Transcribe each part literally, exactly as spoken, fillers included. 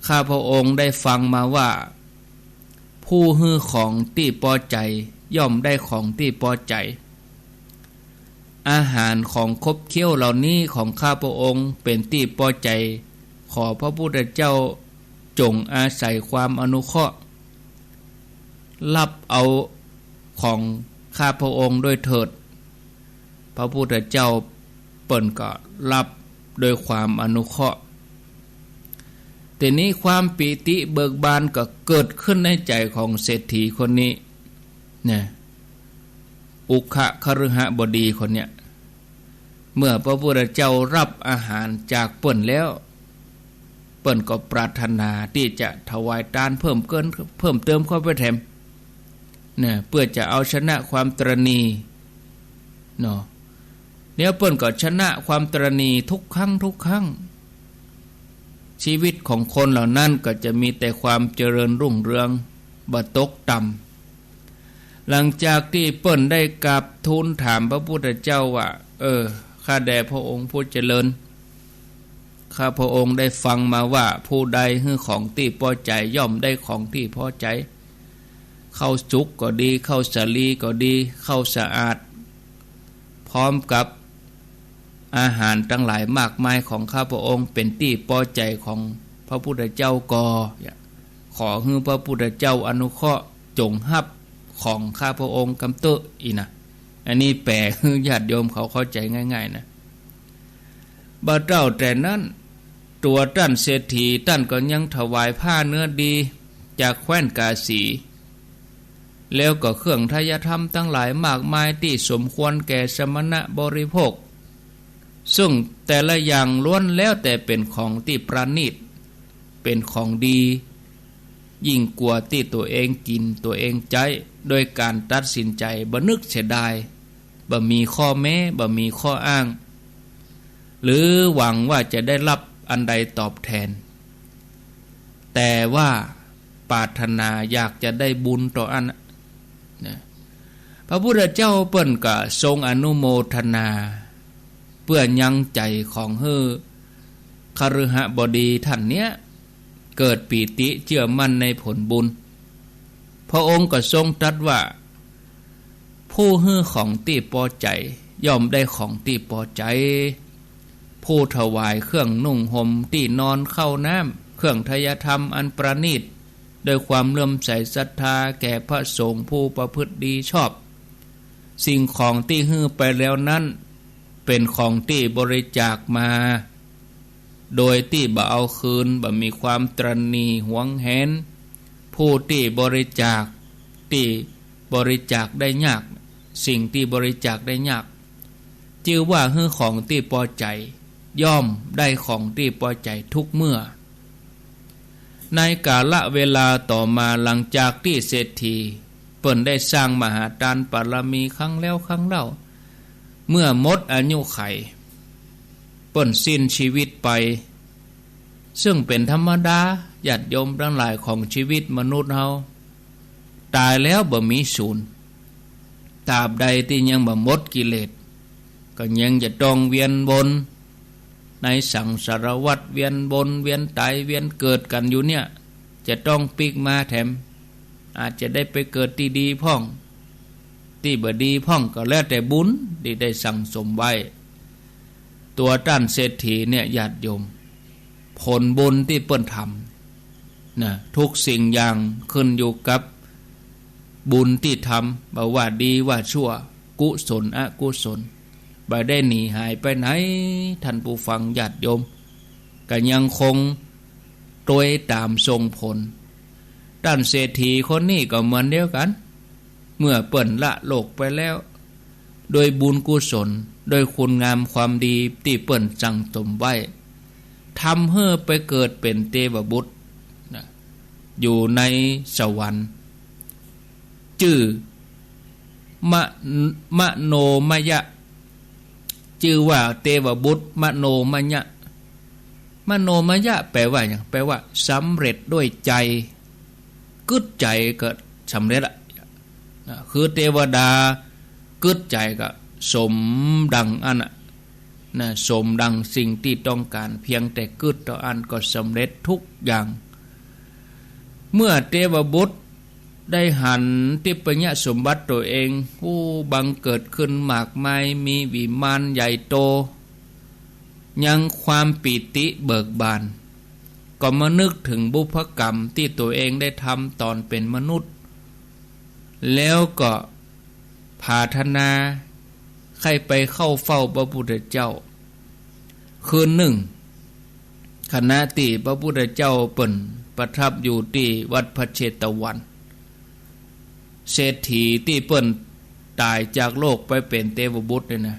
ข้าพระองค์ได้ฟังมาว่า ผู้หื้อของตี้ปอใจ๋ย่อมได้ของตี้ปอใจ๋ อาหารของขบเขี้ยวเหล่านี้ของข้าพระองค์เป๋นตี้ปอใจ๋ ขอพระพุทธเจ้าจงอาศัยความอนุเคราะห์ ฮับเอาของข้าพระองค์ด้วยเถิด พระพุทธเจ้าเปิ้นก็ฮับด้วยความอนุเคราะห์ ทีนี้ความปีติเบิกบานก็เกิดขึ้นในใจ๋ของเศรษฐีคนนี้ เนี่ย อุคคฤหบดีคนเนี้ย เมื่อพระพุทธเจ้าฮับอาหารจากเปิ้นแล้ว เปิ้นก็ปรารถนาตี้จะถวายตานเพิ่มเกิน เพิ่มเติมเข้าไปแถม เนี่ย เปื้อจะเอาชนะความตระหนี่ เนาะ เนี่ยเปิ้นก็ชนะความตระหนี่ทุกครั้งทุกครั้ง ชีวิตของคนเหล่านั้นก็จะมีแต่ความเจริญรุ่งเรือง บ่ตกต่ำ หลังจากตี้เปิ้นได้กราบทูลถามพระพุทธเจ้าว่า เออ ข้าแต่พระองค์ผู้เจริญ ข้าพระองค์ได้ฟังมาว่า ผู้ใดหื้อของตี้ปอใจ๋ย่อมได้ของตี้ปอใจ๋ ข้าวสุกก็ดี ข้าวสาลีก็ดี ข้าวสะอาด พร้อมกับอาหารตังหลายมากมายของข้าพระองค์เป๋นตี้ปอใจ๋ของพระพุทธเจ้าก่อ ขอหื้อพระพุทธเจ้าอนุเคราะห์จงฮับของข้าพระองค์กำเต๊อะ อี้นะ อันนี้แป๋หื้อญาติโยมเขาเข้าใจ๋ง่ายๆ นะ บ่าเต้าแต่นั้น ตั๋วต้านเศรษฐีต้านก็ยังถวายผ้าเนื้อดีจากแคว้นกาสี แล้วก็เครื่องไทยธรรมตังหลายมากมายตี้สมควรแก่สมณะบริโภค ซึ่งแต่ละอย่างล้วนแล้วแต่เป๋นของตี้ประณีต เป๋นของดี ยิ่งกว่าตี้ตั๋วเองกิ๋นตั๋วเองใจ๊ โดยก๋านตัดสินใจ๋บ่นึกเสียดาย บ่มีข้อแม้ บ่มีข้ออ้าง หรือหวังว่าจะได้ฮับอันใดตอบแทน แต่ว่าปรารถนาอยากจะได้บุญต่ออั้นนะ นะ พระพุทธเจ้าเปิ้นก็ทรงอนุโมทนา เปื้อยังใจ๋ของหื้อคฤหบดีต้านเนี้ย เกิดปีติเจื้อมั่นในผลบุญ พระองค์ก็ทรงตรัสว่า ผู้หื้อของตี้ปอใจ๋ย่อมได้ของตี้ปอใจ๋ ผู้ถวายเครื่องนุ่งห่มตี้นอนข้าวน้ำ เครื่องไทยธรรมอันประณีต ด้วยความเลื่อมใสศรัทธาแก่พระสงฆ์ผู้ประพฤติดีชอบ สิ่งของตี้หื้อไปแล้วนั้น เป๋นของตี้บริจาคมา โดยตี้บ่เอาคืน บ่มีความตระหนี่หวงแหน ผู้ตี้บริจาค ตี้บริจาคได้ยาก สิ่งตี้บริจาคได้ยาก จื้อว่าหื้อของตี้ปอใจ๋ ย่อมได้ของตี้ปอใจ๋ทุกเมื่อ ในกาละเวลาต่อมาหลังจากตี้เศรษฐีเปิ้นได้สร้างมหาตานบารมีครั้งแล้วครั้งเล่า เมื่อหมดอายุขัย เปิ้นสิ้นชีวิตไป ซึ่งเป๋นธรรมดา ญาติโยมตังหลาย ของชีวิตมนุษย์เฮา ต๋ายแล้วบ่มีสูญ ตราบใดตี้ยังบ่หมดกิเลส ก็ยังจะต้องเวียนวนในสังสารวัฏ เวียนวน เวียนต๋าย เวียนเกิดกั๋นอยู่เนี่ย จะต้องปิ๊กมาแถม อาจจะได้ไปเกิดตี้ดีพ่อง ตี้บ่ดีพ่อง ก็แล้วแต่บุญตี้ได้สั่งสมไว้ ตั๋วต้านเศรษฐีเนี่ย ญาติโยม ผลบุญตี้เปิ้นทำนะ ทุกสิ่งอย่างขึ้นอยู่กับบุญตี้ทำ บ่ว่าดีว่าชั่ว กุศลอกุศล บ่ได้หนีหายไปไหน ท่านผู้ฟังญาติโยม ก็ยังคงตวยต๋ามส่งผล ต้านเศรษฐีคนนี้ก็เหมือนเดียวกั๋น เมื่อเปิ้นละโลกไปแล้ว โดยบุญกุศล โดยคุณงามความดีตี้เปิ้นสั่งสมไว้ ทำหื้อไปเกิดเป๋นเตวบุตรนะ อยู่ในสวรรค์ จื้อมะ- มโนมยะ จื้อว่าเตวบุตรมโนมยะ มโนมยะแปลว่าหยัง แปลว่าสำเร็จด้วยใจ๋ กึ๊ดใจ๋ก็สำเร็จละนะ คือเตวดากึ๊ดใจ๋ก็สมดังอั้นน่ะนะ สมดังสิ่งตี้ต้องก๋าน เพียงแต่กึ๊ดเต้าอั้นก็สำเร็จทุกอย่าง เมื่อเตวบุตรได้หันทิพยสมบัติตั๋วเอง โอ้ บังเกิดขึ้นมากมาย มีวิมานใหญ่โต ยังความปีติเบิกบาน ก็มานึกเถิงบุพกรรมตี้ตั๋วเองได้ทำต๋อนเป๋นมนุษย์ แล้วก็ผาถนาใค่ไปเข้าเฝ้าพระพุทธเจ้า คืนนึ่ง ขณะตี้พระพุทธเจ้าเปิ้นประทับอยู่ตี้วัดพระเชตวัน เศรษฐีตี้เปิ้นต๋ายจากโลกไปเป๋นเตวบุตรเนี่ยนะ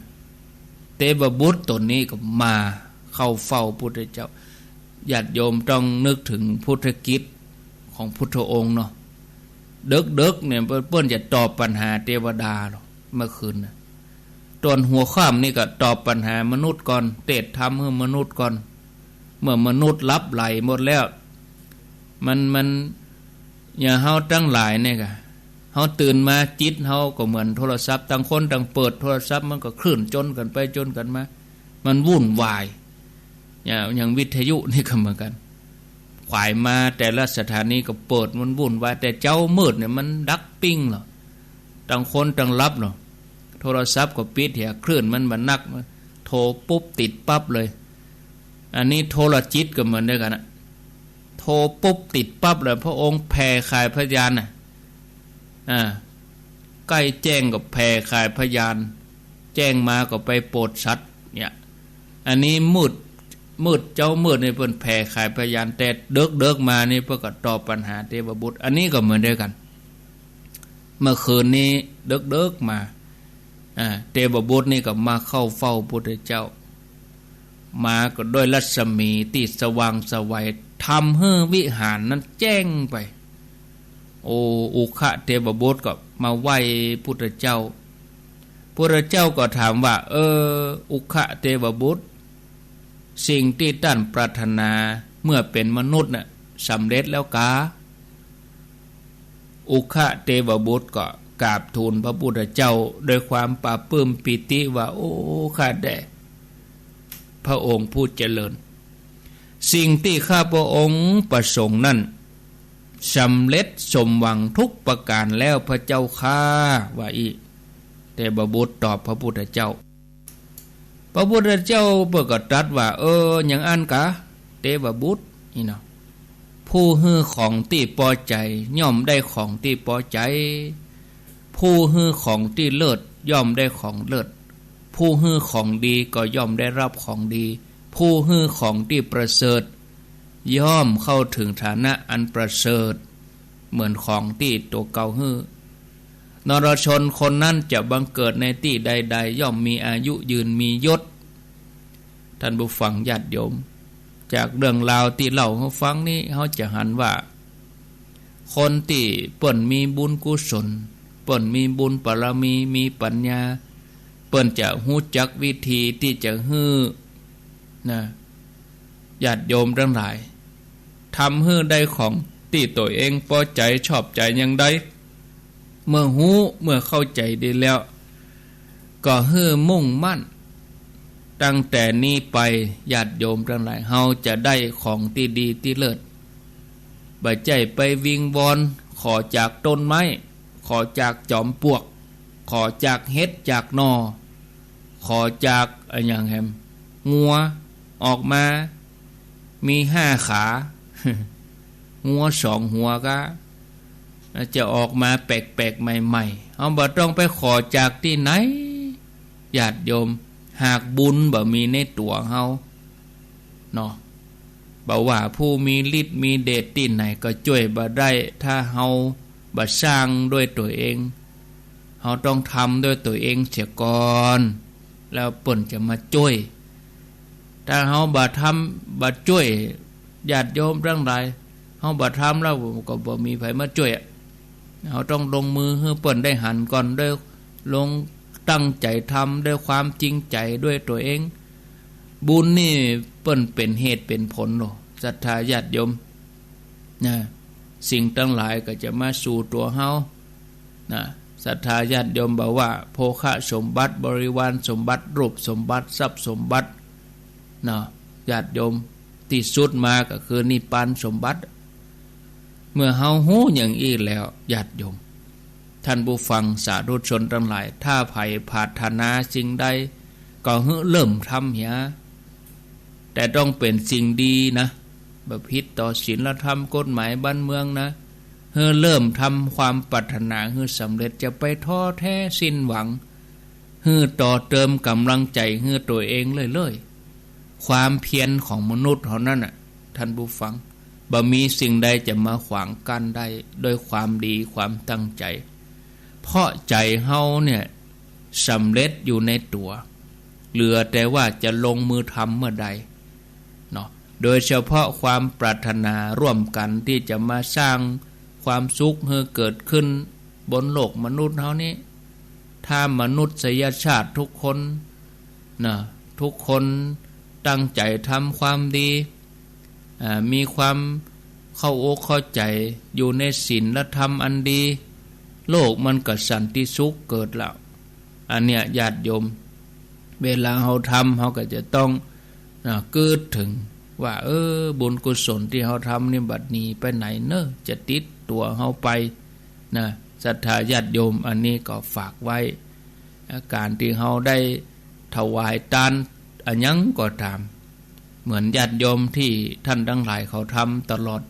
เตวบุตรต๋นนี้ก็มาเข้าเฝ้าพุทธเจ้า ญาติโยมต้องนึกเถิงพุทธกิจของพุทธองค์เนาะ เดิ็กๆ เนี่ยเปิ้น เปิ้นจะตอบปัญหาเตวดาลอ เมื่อคืนนะ ต๋อนหัวค่ำนี่ก็ตอบปัญหามนุษย์ก่อน เตศน์ธรรมหื้อมนุษย์ก่อน เมื่อมนุษย์หลับไหลหมดแล้ว มัน มัน อย่างเฮาตังหลายเนี่ยกะ เฮาตื่นมาจิตเฮาก็เหมือนโทรศัพท์ ต่างคนต่างเปิดโทรศัพท์ มันก็คลื่นจนกั๋นไปจนกั๋นมา มันวุ่นวาย อย่าง อย่างวิทยุนี่ก็เหมือนกั๋น ขวายมาแต่ละสถานีก็เปิด มันวุ่นวาย แต่เจ๊ามืดเนี่ยมันดับปิ้งลอ ต่างคนต่างหลับลอ โทรศัพท์ก็ปิดเหีย คลื่นมันบ่นัก โทรปุ๊บติดปั๊บเลย อันนี้โทรจิตก็เหมือนเดียวกั๋นนะ โทรปุ๊บติดปั๊บเลย พระองค์แผ่ข่ายพยานน่ะ อ่า ใก้แจ้งก็แผ่ข่ายพยาน แจ้งมาก็ไปโปรดสัตว์ เนี่ย อันนี้มืด มืด เจ๊ามืดนี่เปิ้นแผ่ข่ายพยาน แต่เดิ็กๆ มานี่เปิ้นก็ตอบปัญหาเตวบุตร อันนี้ก็เหมือนเดียวกั๋น เมื่อคืนนี้เดิ็กๆ มา อ่า เตวบุตรนี่ก็มาเข้าเฝ้าพุทธเจ้า มาก็ด้วยรัศมีตี้สว่างไสว ทำหื้อวิหารนั้นแจ้งไป โอ้ อุคคะเตวบุตรก็มาไหว้พุทธเจ้า พุทธเจ้าก็ถามว่า เออ อุคคะเตวบุตร สิ่งตี้ต้านปรารถนาเมื่อเป๋นมนุษย์น่ะ สำเร็จแล้วกา อุคคะเตวบุตรก็กราบทูลพระพุทธเจ้าด้วยความปลาบปลื้มปีติว่า โอ้ ข้าแต่พระองค์ผู้เจริญ สิ่งตี้ข้าพระองค์ประสงค์นั้น สำเร็จสมหวังทุกประการแล้วพระเจ้าข้า ว่าอี้ เตวบุตรตอบพระพุทธเจ้า พระพุทธเจ้าเปิ้นก็ตรัสว่า เออ อย่างอั้นกา เตวบุตร นี่เนาะ ผู้หื้อของตี้ปอใจ๋ย่อมได้ของตี้ปอใจ๋ ผู้หื้อของตี้เลิศย่อมได้ของเลิศ ผู้หื้อของดีก็ย่อมได้รับของดี ผู้หื้อของตี้ประเสริฐย่อมเข้าเถิงฐานะอันประเสริฐ เหมือนของตี้ตั๋วเก่าหื้อ นรชนคนนั้นจะบังเกิดในตี้ใดๆ ย่อมมีอายุยืนมียศ ท่านผู้ฟังญาติโยม จากเรื่องราวตี้เล่าหื้อฟังนี้ เฮาจะหันว่า คนตี้เปิ้นมีบุญกุศล เปิ้นมีบุญบารมี มีปัญญา เปิ้นจะฮู้จักวิธีตี้จะหื้อ นะ ญาติโยมตังหลาย ทำหื้อได้ของตี้ตั๋วเองปอใจ๋ชอบใจ๋อย่างใด เมื่อฮู้เมื่อเข้าใจ๋ดีแล้ว ก็หื้อมุ่งมั่น ตั้งแต่นี้ไป ญาติโยมตังหลาย เฮาจะได้ของตี้ดีตี้เลิศ บ่ใจ้ไปวิงวอนขอจากต้นไม้ ขอจากจอมปลวก ขอจากเห็ดจากหน่อ ขอจากอะหยังแหม งัวออกมา มีห้าขา งัวสองหัวกา จะออกมาแปลกๆ ใหม่ๆ เฮาบ่ต้องไปขอจากตี้ไหน ญาติโยม หากบุญบ่มีในตั๋วเฮา เนาะ บ่ว่าผู้มีฤทธิ์มีเดชตี้ไหนก็จ้วยบ่ได้ ถ้าเฮาบ่สร้างด้วยตั๋วเอง เฮาต้องทำด้วยตั๋วเองเสียก่อน แล้วเปิ้นจะมาจ้วย ถ้าเฮาบ่ทำบ่จ้วย ญาติโยมตังหลาย เฮาบ่ทำแล้วก็บ่มีใผมาจ้วยอะ เฮาต้องลงมือหื้อเปิ้นได้หันก่อน ด้วยลงตั้งใจ๋ทำด้วยความจริงใจ๋ด้วยตั๋วเอง บุญนี่เปิ้นเป๋นเหตุเป๋นผลโล ศรัทธาญาติโยม นะ สิ่งตังหลายก็จะมาสู่ตั๋วเฮา นะ ศรัทธาญาติโยมบ่ว่าโภคสมบัติ บริวารสมบัติ รูปสมบัติ ทรัพย์สมบัติ เนาะ ญาติโยม ตี้สุดมาก็คือนิพพานสมบัติ เมื่อเฮาฮู้อย่างอี้แล้ว ญาติโยม ท่านผู้ฟังสาธุชนตังหลาย ถ้าใผปรารถนาสิ่งใด ก็หื้อเริ่มทำเหีย แต่ต้องเป๋นสิ่งดีนะ บ่ผิดต่อศีลธรรมกฎหมายบ้านเมืองนะ หื้อเริ่มทำความปรารถนาหื้อสำเร็จ จะไปท้อแท้สิ้นหวัง หื้อต่อเติมก๋ำลังใจ๋หื้อตั๋วเองเรื่อยๆ ความเพียรของมนุษย์เฮานั้นน่ะ ท่านผู้ฟัง บ่มีสิ่งใดจะมาขวางกั้นได้ ด้วยความดีความตั้งใจ๋ เพราะใจ๋เฮาเนี่ยสำเร็จอยู่ในตั๋ว เหลือแต่ว่าจะลงมือทำเมื่อใดเนาะ โดยเฉพาะความปรารถนาร่วมกั๋นตี้จะมาสร้างความสุขหื้อเกิดขึ้นบนโลกมนุษย์เฮานี้ ถ้ามนุษยชาติทุกคนนะ ทุกคนตั้งใจ๋ทำความดี อ่า มีความเข้าอกเข้าใจ๋ อยู่ในศีลธรรมอันดี โลกมันก็สันติสุขเกิดแล้ว อันเนี้ยญาติโยม เวลาเฮาทำ เฮาก็จะต้อง อ่า กึ๊ดเถิงว่า เออ บุญกุศลตี้เฮาทำนี่บัดนี้ไปไหนเนาะ จะติดตั๋วเฮาไปนะ ศรัทธาญาติโยม อันนี้ก็ฝากไว้ อาก๋านตี้เฮาได้ถวายตานอะหยังก็ต๋าม เหมือนญาติโยมตี้ท่านตังหลายเขาทำตลอด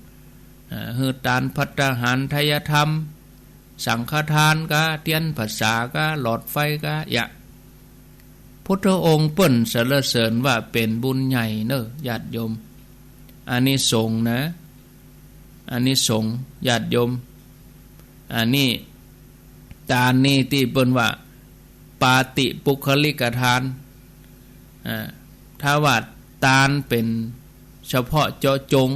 อ่า หื้อตานภัตตาหารไทยธรรม สังฆทานกา เตียนพรรษากา หลอดไฟกา ยะ พุทธองค์เปิ้นสรรเสริญว่าเป๋นบุญใหญ่เนาะ ญาติโยม อานิสงส์นะ อานิสงส์ ญาติโยม อันนี้ ตานนี่ตี้เปิ้นว่า ปาติปุคคลิกทาน อ่า ถ้าว่าตานเป๋นเฉพาะเจาะจง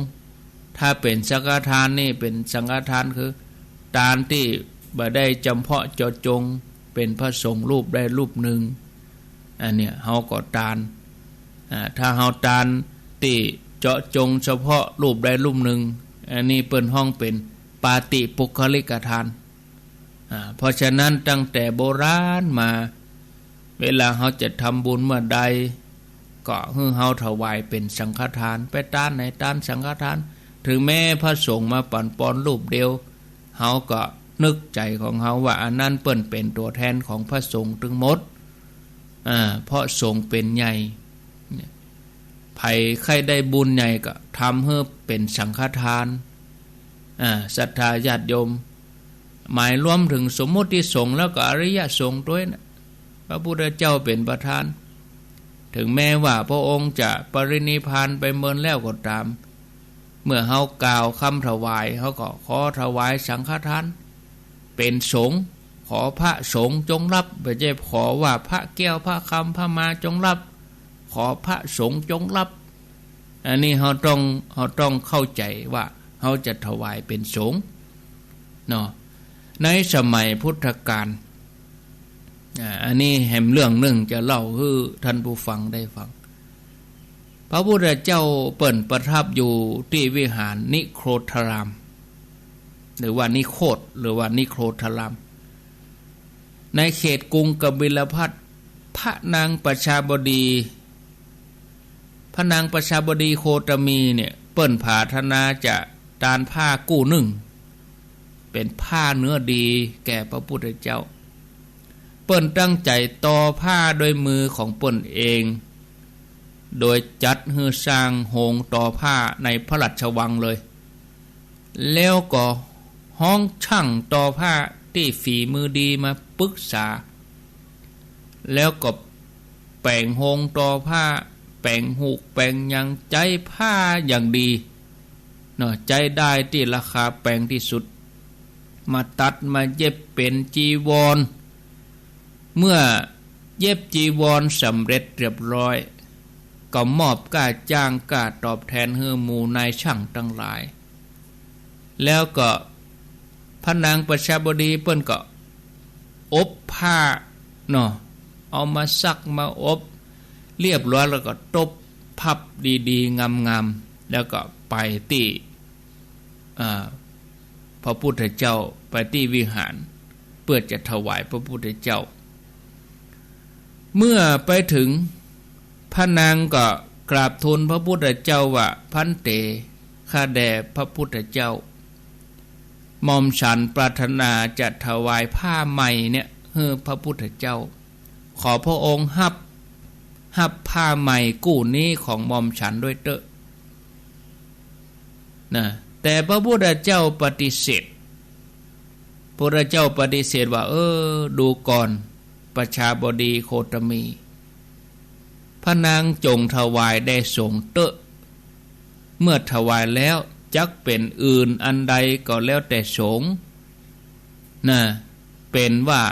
ถ้าเป๋นสังฆทานนี่เป๋นสังฆทาน คือตานตี้บ่ได้จำเพาะเจาะจง เป๋นพระสงฆ์รูปใดรูปนึ่ง อันเนี้ยเฮาก็ตาน อ่า ถ้าเฮาตานตี้เจาะจงเฉพาะรูปใดรูปนึ่ง อันนี้เปิ้นฮ้องเป๋นปาติปุคคลิกทาน อ่า เพราะฉะนั้นตั้งแต่โบราณมา เวลาเฮาจะทำบุญเมื่อใด ก็หื้อเฮาถวายเป๋นสังฆทาน ไปตานไหนตานสังฆทาน ถึงแม้พระสงฆ์มาปั๋นปอนรูปเดียว เฮาก็นึกใจ๋ของเฮาว่าอันนั้นเปิ้นเป๋นตั๋วแทนของพระสงฆ์ตึงหมด อ่า เพราะสงฆ์เป๋นใหญ่ ใผใค่ได้บุญใหญ่ก็ทำหื้อเป๋นสังฆทาน อ่า ศรัทธาญาติโยม หมายรวมเถิงสมมุติสงฆ์แล้วก็อริยสงฆ์ตวยนะ พระพุทธเจ้าเป๋นประธาน ถึงแม้ว่าพระองค์จะปรินิพพานไปเมินแล้วก็ต๋าม เมื่อเฮากล่าวกำถวาย เฮาก็ขอถวายสังฆทาน เป๋นสงฆ์ ขอพระสงฆ์จงรับ บ่ใจ้ขอว่าพระแก้วพระคำพระมาจงรับ ขอพระสงฆ์จงรับ อันนี้เฮาต้อง เฮาต้องเข้าใจ๋ว่าเฮาจะถวายเป๋นสงฆ์เนาะ ในสมัยพุทธกาล อ่า อันนี้แหมเรื่องนึ่งจะเล่าหื้อท่านผู้ฟังได้ฟัง พระพุทธเจ้าเปิ้นประทับอยู่ตี้วิหารนิโครธาราม หรือว่านิโคธ หรือว่านิโครธาราม ในเขตกรุงกบิลพัสดุ์ พระนางประชาบดี พระนางประชาบดีโคตมีเนี่ย เปิ้นผาถนาจะตานผ้ากู้นึ่ง เป๋นผ้าเนื้อดีแก่พระพุทธเจ้า เปิ้นตั้งใจ๋ตอผ้าด้วยมือของเปิ้นเอง โดยจัดหื้อสร้างโฮงตอผ้าในพระราชวังเลย แล้วก็ฮ้องจ้างตอผ้าตี้ฝีมือดีมาปึกษา แล้วก็แป๋งโฮงตอผ้า แป๋งฮูก แป๋งหยัง ใจ๊ผ้าอย่างดีเนาะ ใจ๊ด้ายตี้ราคาแปงตี้สุด มาตัดมาเย็บเป๋นจีวร เมื่อเย็บจีวรสำเร็จเรียบร้อย ก็มอบก้าจ้างก้าตอบแทนหื้อหมู่นายจ้างตังหลาย แล้วก็พระนางประชาบดีเปิ้นก็อบผ้าเนาะ เอามาซักมาอบเรียบร้อยแล้วก็ตบพับดีๆ งามๆ แล้วก็ไปตี้ อ่า พระพุทธเจ้า ไปตี้วิหาร เปื้อจะถวายพระพุทธเจ้า เมื่อไปเถิง พระนางก็กราบทูลพระพุทธเจ้าว่า ภันเต ข้าแด่พระพุทธเจ้า หม่อมฉันปรารถนาจะถวายผ้าใหม่เนี่ยหื้อพระพุทธเจ้า ขอพระองค์ฮับ ฮับผ้าใหม่กู้นี้ของหม่อมฉันด้วยเต๊อะ นะ แต่พระพุทธเจ้าปฏิเสธ พระพุทธเจ้าปฏิเสธว่า เออ ดูก่อน ประชาบดีโคตมี พระนางจงถวายแด่สงฆ์เต๊อะ เมื่อถวายแล้วจักเป๋นอื่นอันใดก็แล้วแต่สงฆ์ นะ เป๋นว่า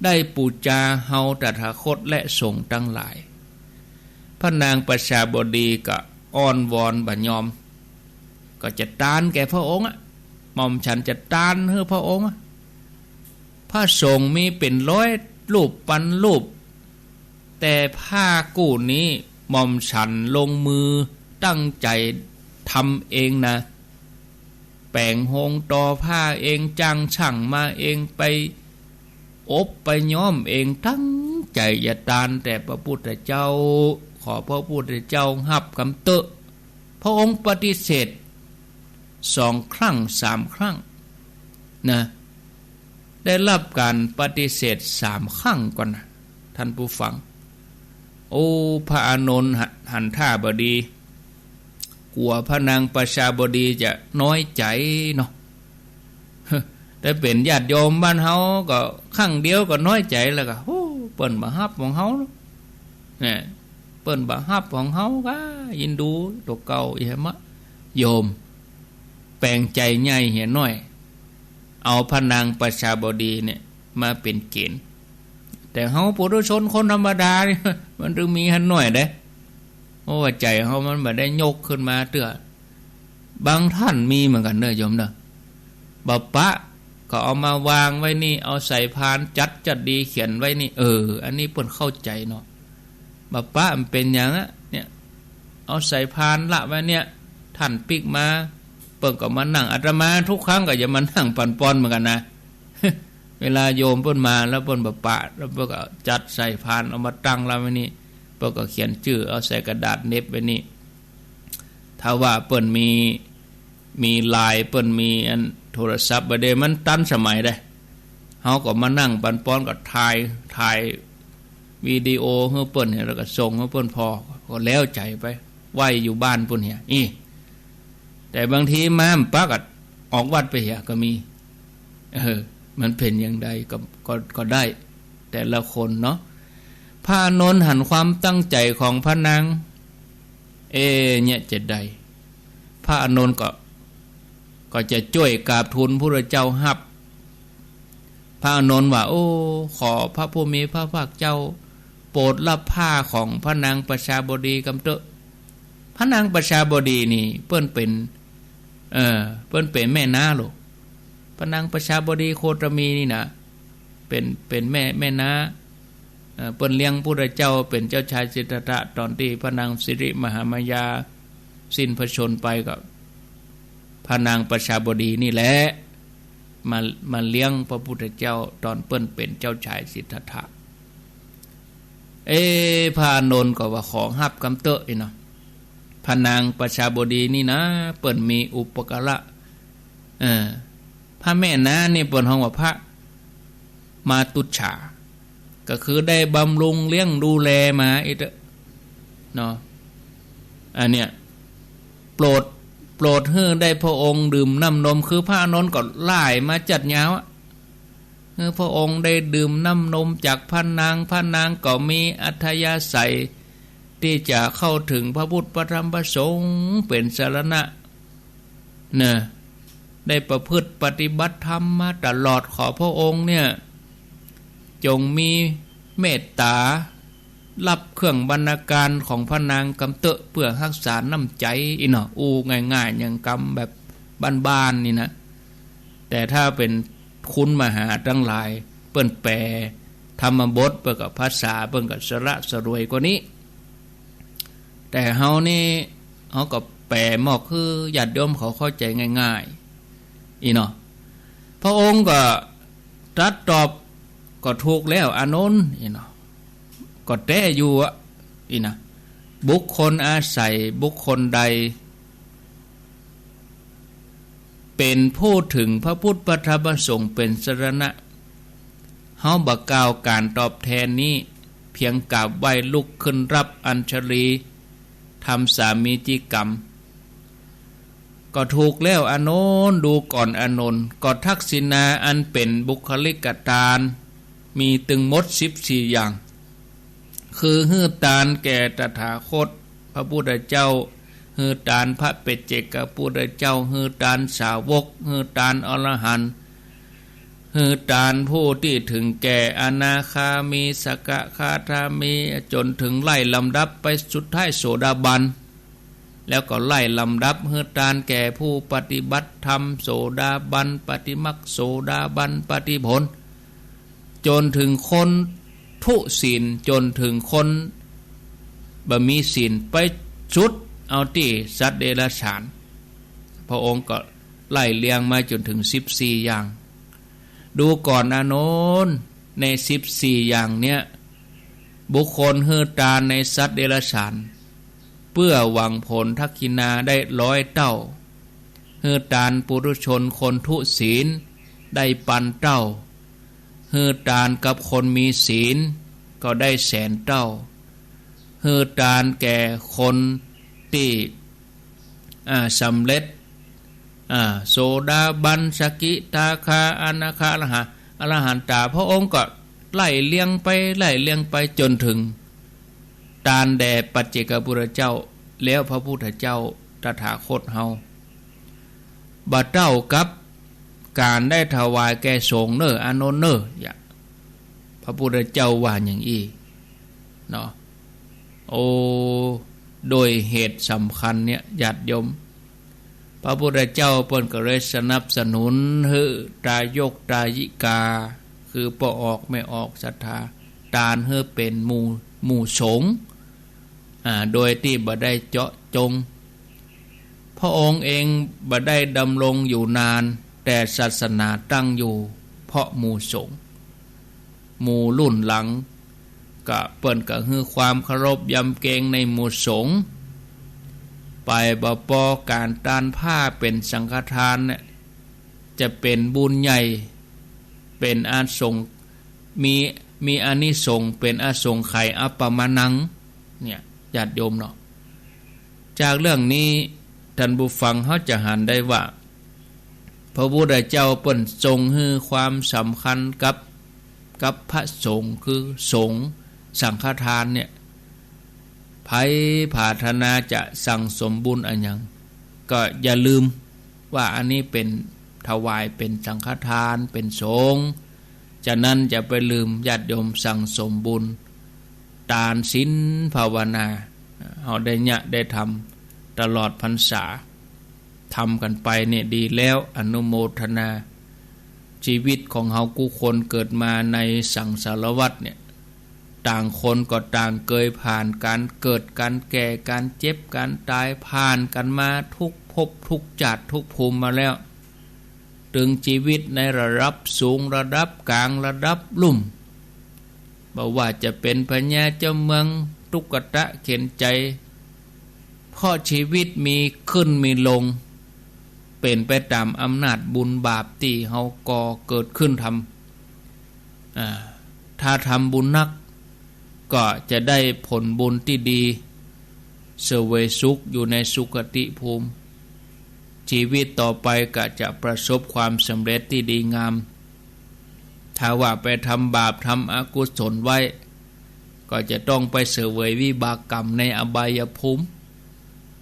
ได้ปู๋จาเฮาตถาคตและสงฆ์ตังหลาย พระนางประชาบดีก็อ้อนวอนบ่ยอม ก็จะตานแก่พระองค์อะ หม่อมฉันจะตานหื้อพระองค์อะ พระสงฆ์มีเป๋นร้อยรูปปันรูป แต่ผ้ากู้นี้หม่อมฉันลงมือตั้งใจ๋ทำเองนะ แป๋งโฮงตอผ้าเอง จ้างช่างมาเอง ไปอบไปย้อมเอง ตั้งใจ๋จะตานแต่พระพุทธเจ้า ขอพระพุทธเจ้าฮับกำเต๊อะ พระองค์ปฏิเสธสองครั้งสามครั้ง นะ ได้ฮับก๋านปฏิเสธสามครั้งก่อนนะ ท่านผู้ฟัง โอ้ พระอานนท์หัน หันท่าบ่ดี กั๋วพระนางประชาบดีจะน้อยใจ๋เนาะ ถ้าเป๋นญาติโยมบ้านเฮาก็ครั้งเดียวก็น้อยใจ๋แล้วก็ โอ้ เปิ้นบ่ฮับของเฮาเนาะ เนี่ย เปิ้นบ่ฮับของเฮาก็ยินดูตั๋วเก่า อิเหมะ โยม แป๋งใจ๋ใหญ่เหียน้อย เอาพระนางประชาบดีเนี่ยมาเป๋นเก๋ณฑ์ แต่เฮาปุถุชนคนธรรมดานี่ มันตึงมีหันหน้อยเด้ เพราะว่าใจ๋เฮามันบ่ได้ยกขึ้นมาเตื้อ บางท่านมีเหมือนกั๋นเน่อโยมเน่อ บ่ปะ ก็เอามาวางไว้นี่ เอาใส่พานจัดจัดดีเขียนไว้นี่ เออ อันนี้เปิ้นเข้าใจ๋เนาะ บ่ปะมันเป๋นหยังอะ เนี่ย เอาใส่พานละไว้เนี่ย ท่านปิ๊กมา เปิ้นก็มานั่ง อาตมาทุกครั้งก็จะมานั่งปั๋นปอนเหมือนกั๋นนะ เวลาโยมเปิ้นมาแล้วเปิ้นบ่ปะ แล้วเปิ้นก็จัดใส่พานเอามาตั้งละไว้นี่ เปิ้นก็เขียนจื้อเอาใส่กระดาษเหน็บไว้นี่ ถ้าว่าเปิ้นมี มีไลน์ เปิ้นมีอันโทรศัพท์ บ่าเดี่ยวมันตันสมัยเด้ เฮาก็มานั่งปั๋นปอนก็ถ่าย ถ่ายวิดีโอหื้อเปิ้นเนี่ย แล้วก็ส่งหื้อเปิ้นผ่อ ก็แล้วใจ๋ไป ไหว้อยู่บ้านปุ้นเหีย อี้ แต่บางทีมาบ่ปะก็ออกวัดไปเหียก็มี เออ มันเป๋นอย่างใดก็ ก็ ก็ได้ แต่ละคนเนาะ พระอานนท์หันความตั้งใจ๋ของพระนาง เอ เนี่ยจะใด พระอานนท์ก็ ก็จะจ้วยกราบทูลพระพุทธเจ้าฮับ พระอานนท์ว่า โอ้ ขอพระผู้มีพระภาคเจ้า โปรดฮับผ้าของพระนางประชาบดีกำเต๊อะ พระนางประชาบดีนี่เปิ้นเป๋น เออ เปิ้นเป๋นแม่น้าโลก พระนางประชาบดีโคตมีนี่นะ เป๋น เป๋นแม่ แม่น้า เอ่อ เปิ้นเลี้ยงพุทธเจ้าเป๋นเจ้าชายสิทธัตถะ ต๋อนตี้พระนางสิริมหามายาสิ้นพระชนม์ไปก็ พระนางประชาบดีนี่แหละ มา มาเลี้ยงพระพุทธเจ้าต๋อนเปิ้นเป๋นเจ้าชายสิทธัตถะ เอ๊ะ พระอานนท์ก็ว่าขอฮับกำเต๊อะอี้เนาะ พระนางประชาบดีนี่นะ เปิ้นมีอุปการะ เออ พระแม่น้านี่เปิ้นฮ้องว่าพระมาตุจฉา ก็คือได้บำรุงเลี้ยงดูแลมาอี้เต๊อะ เนาะ อันเนี้ย โปรด โปรดหื้อได้พระองค์ดื่มน้ำนม คือพระอานนท์ก็ไล่มาจัดยาวอะ หื้อพระองค์ได้ดื่มน้ำนมจากพระนาง พระนางก็มีอัธยาศัยตี้จะเข้าเถิงพระพุทธพระธรรมพระสงฆ์เป๋นสรณะ เน่อ ได้ประพฤติปฏิบัติธรรมมาตลอด ขอพระองค์เนี่ย จงมีเมตต๋าฮับเครื่องบรรณาการของพระนางกำเต๊อะ เปื้อฮักษาน้ำใจ๋อี้เนาะ อู้ง่ายๆ อย่างกำแบบบ้านๆ นี่นะ แต่ถ้าเป๋นคุณมหาตังหลาย เปิ้นแปลธรรมบท เปิ้นก็ภาษาเปิ้นก็สละสลวยกว่านี้ แต่เฮานี่ เฮาก็แปลมอกหื้อญาติโยมเขาเข้าใจ๋ง่ายๆ อี้เนาะ พระองค์ก็ตรัสตอบ ก็ถูกแล้วอานนท์ อี้เนาะ ก็แต๊อยู่อะ อี้นะ บุคคลอาศัยบุคคลใด เป เป็นผู้เถิงพระพุทธพระธรรมพระสงฆ์เป็นสรณะ เฮาบ่กล่าวก๋านตอบแตนนี้ เปียงกราบไหว้ลุกขึ้นฮับอัญชลี ทำสามีจิกรรม ก็ถูกแล้วอานนท์ ดูก่อนอานนท์ ก็ทักษิณาอันเป๋นบุคคลิกตาน มีตึงหมดสิบสี่อย่าง คือหื้อตานแก่ตถาคตพระพุทธเจ้า หื้อตานพระปัจเจกพุทธเจ้า หื้อตานสาวก หื้อตานอรหันต์ หื้อตานผู้ตี้เถิงแก่อนาคามี สกทาคามี จ๋นเถิงไล่ลำดับไปสุดท้ายโสดาบัน แล้วก็ไล่ลำดับหื้อตานแก่ผู้ปฏิบัติธรรม โสดาบันปฏิมรรค โสดาบันปฏิผล จ๋นเถิงคนทุศีล จ๋นเถิงคนบ่มีศีล ไปสุดเอาตี้สัตว์เดรัจฉาน พระองค์ก็ไล่เรียงมาจ๋นเถิงสิบสี่อย่าง ดูก่อนอานนท์ ในสิบสี่อย่างเนี้ย บุคคลหื้อตานในสัตว์เดรัจฉาน เปื้อหวังผลทักษิณาได้ร้อยเต้า หื้อตานปุถุชนคนทุศีลได้ปันเต้า หื้อตานกับคนมีศีลก็ได้แสนเต้า หื้อตานแก่คนตี้ อ่า สำเร็จ อ่า โสดาบัน สกิทาคา อนาคา อรหะ อรหันตา พระองค์ก็ไล่เรียงไป ไล่เรียงไปจ๋นเถิงตานแด่ปัจเจกพุทธเจ้า แล้วพระพุทธเจ้าตถาคตเฮา บ่เต้ากับก๋านได้ถวายแก่สงฆ์เน่ออานนท์เน่อ อย่า พระพุทธเจ้าว่าอย่างอี้เนาะ โอ้ โดยเหตุสำคัญเนี่ย ญาติโยม พระพุทธเจ้าเปิ้นก็เลยสนับสนุนหื้อตายกตายิกา คือป้อออกแม่ออกศรัทธา ตานหื้อเป๋นหมู่ หมู่สงฆ์ อ่า โดยตี้บ่ได้เจาะจง พระองค์เองบ่ได้ดำรงอยู่นาน แต่ศาสนาตั้งอยู่เพราะหมู่สงฆ์ หมู่รุ่นหลัง ก็เปิ้นก็หื้อความเคารพยำเกรงในหมู่สงฆ์ ไปบ่ปอก๋านตานผ้าเป๋นสังฆทานเนี่ย จะเป๋นบุญใหญ่ เป๋นอาสง มี มีอานิสงส์เป๋นอสงไขยอัปปมาณัง เนี่ย ญาติโยมเนาะ จากเรื่องนี้ท่านผู้ฟังเฮาจะหันได้ว่า พระพุทธเจ้าเปิ้นทรงหื้อความสำคัญกับ กับพระสงฆ์ คือสงฆ์สังฆทานเนี่ย ใผปรารถนาจะสั่งสมบุญอะหยัง ก็อย่าลืมว่าอันนี้เป๋นถวายเป๋นสังฆทานเป๋นสงฆ์ ฉะนั้นอย่าไปลืม ญาติโยมสั่งสมบุญ ตานศีลภาวนา เฮาได้เยียะได้ทำตลอดพรรษา ทำกั๋นไปเนี่ยดีแล้ว อนุโมทนา ชีวิตของเฮากู้คนเกิดมาในสังสารวัฏเนี่ย ต่างคนก็ต่างเกยผ่านก๋านเกิด ก๋านแก่ ก๋านเจ็บ ก๋านต๋าย ผ่านกั๋นมาทุกภพทุกจาติทุกภูมิมาแล้ว ตึงชีวิตในระดับสูง ระดับก๋าง ระดับลุ่ม บ่ว่าจะเป๋นพญาเจ้าเมือง ตุ๊กตะเข็ญใจ๋ เพราะชีวิตมีขึ้นมีลง เป๋นไปต๋ามอำนาจบุญบาปตี้เฮาก่อเกิดขึ้นทำ อ่า ถ้าทำบุญนัก ก็จะได้ผลบุญตี้ดี เสวยสุขอยู่ในสุคติภูมิ ชีวิตต่อไปก็จะประสบความสำเร็จตี้ดีงาม ถ้าว่าไปทำบาปทำอกุศลไว้ ก็จะต้องไปเสวยวิบากกรรมในอบายภูมิ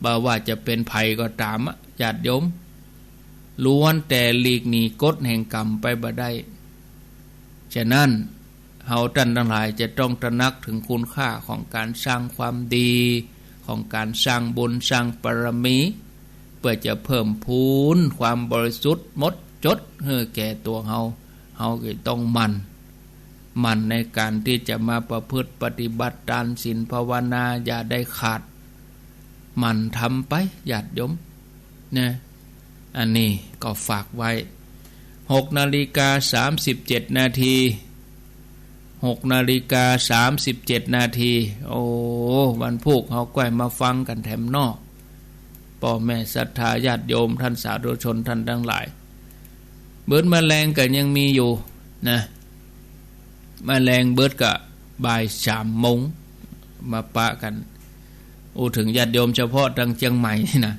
บ่ว่าจะเป๋นใผก็ต๋ามอะ ญาติโยม ล้วนแต่หลีกหนีกฎแห่งกรรมไปบ่ได้ ฉะนั้น เฮาต้านตังหลายจะต้องตระหนักเถิงคุณค่าของก๋านสร้างความดี ของก๋านสร้างบุญสร้างบารมี เปื้อจะเพิ่มพูนความบริสุทธิ์หมดจดหื้อแก่ตั๋วเฮา เฮาก็ต้องหมั่น หมั่นในก๋านตี้จะมาประพฤติปฏิบัติตานศีลภาวนาอย่าได้ขาด หมั่นทำไป ญาติโยม นะ อันนี้ก็ฝากไว้ หกนาฬิกาสามสิบเจ็ดนาที หกนาฬิกาสามสิบเจ็ดนาที โอ้ วันพูกเฮาก้อยมาฟังกั๋นแถมนอก ป้อแม่ศรัทธาญาติโยม ต้านสาธุชนต้านตังหลาย เบิดมะแลงก็ยังมีอยู่นะ มะแลงเบิดก็บ่ายสามโมง มาปะกั๋น อู้เถิงญาติโยมเฉพาะตางเจียงใหม่นี่นะ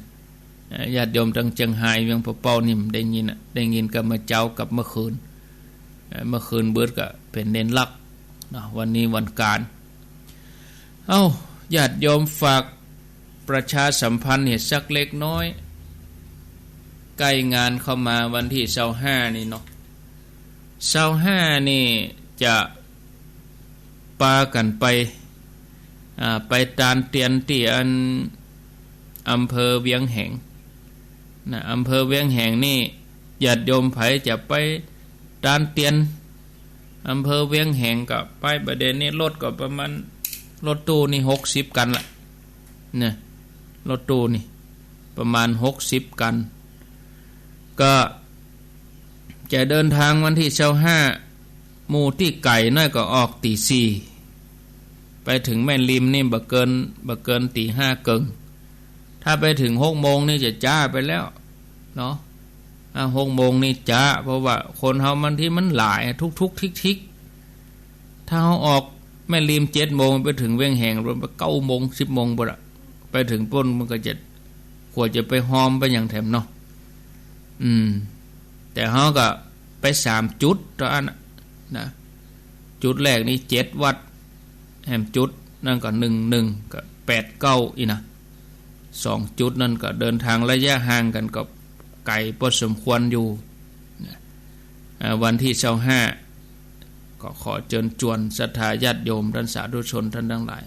ญาติโยมตางเจียงฮาย เวียงปะเป้านี่บ่ได้ยินอะ ได้ยินก็เมื่อเจ๊ากับเมื่อคืน เอ่อ เมื่อคืนเบิดก็เป๋นเณรลักษณ์เนาะ วันนี้วันก๋าน เอ้า ญาติโยมฝากประชาสัมพันธ์เนี่ยสักเล็กน้อย ใก้งานเข้ามาวันตี้ซาวห้านี่เนาะ ซาวห้านี่จะปากั๋นไป อ่า ไปตานเตียนตี้อันอำเภอเวียงแหงนะ อำเภอเวียงแหงนี่ ญาติโยมใผจะไปตานเตียน อำเภอเวียงแหงก็ไป บ่าเดี่ยวนี้รถก็ประมาณ รถตู้นี่หกสิบคันละนะ รถตู้นี่ประมาณหกสิบคัน ก็จะเดินทางวันตี้ซาวห้า หมู่ตี้ไก๋หน้อยก็ออกตี๋สี่ ไปเถิงแม่ริมนี่บ่เกิน บ่เกินตี๋ห้าเกิ่ง ถ้าไปเถิงหกโมงนี่จะจ๊าไปแล้วเนาะ อ่า หกโมงนี่จ๊า เพราะว่าคนเฮาบางทีมันหลาย ทุกๆ ทิกๆ ถ้าเฮาออกแม่ริมเจ็ดโมง ไปเถิงเวียงแหง เก้าโมง สิบโมงปู้นละ ไปเถิงปู้นมันก็จะ กว่าจะไปฮอมไปหยังแถมเนาะ อืม แต่เฮาก็ไปสามจุดเต้าอั้นน่ะนะ จุดแรกนี่เจ็ดวัด แหมจุดนั้นก็หนึ่งหนึ่ง ก็แปดเก้าอี้นะ สองจุดนั้นก็เดินทางระยะห่างกั๋นก็ไก๋พอสมควรอยู่นะ อ่า วันตี้ซาวห้า ก็ขอเจิญจวนศรัทธาญาติโยมต้านสาธุชนต้านตังหลาย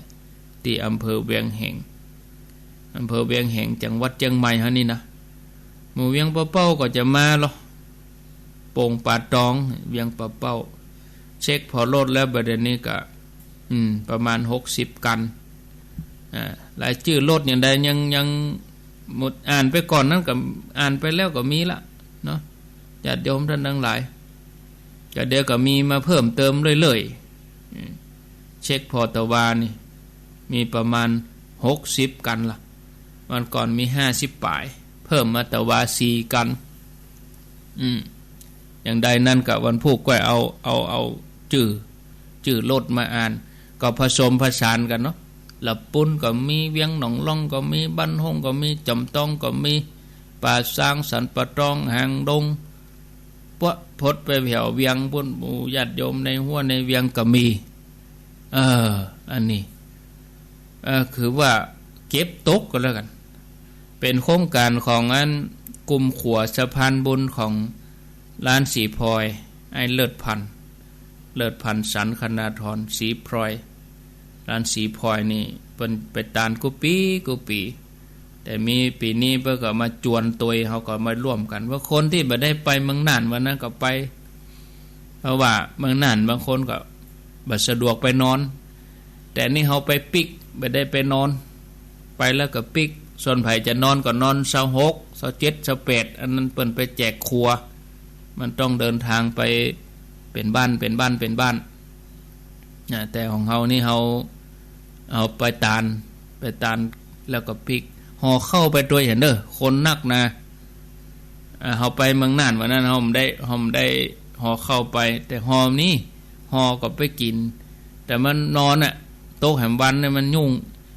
ตี้อำเภอเวียงแหง อำเภอเวียงแหง จังหวัดเจียงใหม่เฮานี่นะ หมู่เวียงปะเป้าก็จะมาลอ โป่งป่าตอง เวียงปะเป้า เช็คผ่อรถแล้ว บ่าเดี่ยวนี้ก็ อืม ประมาณหกสิบคัน อ่า รายจื้อรถอย่างใดยัง ยังบ่อ่านไปก่อนนั้นก็ อ่านไปแล้วก็มีละเนาะ ญาติโยมต้านตังหลาย ก็เดี๋ยวก็มีมาเพิ่มเติมเรื่อยๆ อืม เช็คผ่อตะวานี่ มีประมาณหกสิบคันละ วันก่อนมีห้าสิบป๋าย เพิ่มมาตะวาสี่คัน อืม อย่างใดนั้นก็วันพูกก็เอา เอา เอาจื้อ จื้อรถมาอ่าน ก็ผสมผสานกั๋นเนาะ ละปูนก็มี เวียงหนองล่องก็มี บ้านฮ่งก็มี จอมตองก็มี ป่าซาง สันป่าตอง หางดง ปะปดไปแผวเวียงปู้น หมู่ญาติโยมในฮั้วในเวียงก็มี เออ อันนี้ เออ คือว่าเก็บตกก็แล้วกั๋น เป๋นโครงก๋านของอันกลุ่มขัวสะพานบุญของหลานศรีพลอย ไอ้เลิศพันธ์ เลิศพันธ์ สันคณาธร ศรีพลอย หลานศรีพลอยนี่เปิ้นไปตานกู้ปี๋กู้ปี๋ แต่มีปี๋นี้เปิ้นก็มาจวนตวย เฮาก็มาร่วมกั๋น ว่าคนตี้บ่ได้ไปเมืองน่านวันนั้นก็ไป เพราะว่าเมืองน่านบางคนก็บ่สะดวกไปนอน แต่นี่เฮาไปปิ๊ก บ่ได้ไปนอน ไปแล้วก็ปิ๊ก ส่วนใผจะนอนก็นอนซาวหก ซาวเจ็ด ซาวแปด อันนั้นเปิ้นไปแจกขัว มันต้องเดินทางไปเป๋นบ้าน เป๋นบ้าน เป๋นบ้าน นะ แต่ของเฮานี่เฮา เฮาไปตาน ไปตานแล้วก็ปิ๊ก ห่อข้าวไปตวยหั้นเน่อ คนนักนะ อ่า เฮาไปเมืองน่านวันนั้น เฮาบ่ได้ เฮาบ่ได้ห่อข้าวไป แต่ห่อนี่ ห่อก็ไปกิ๋น แต่มันนอนอะ ตกแหมวันนี่มันยุ่ง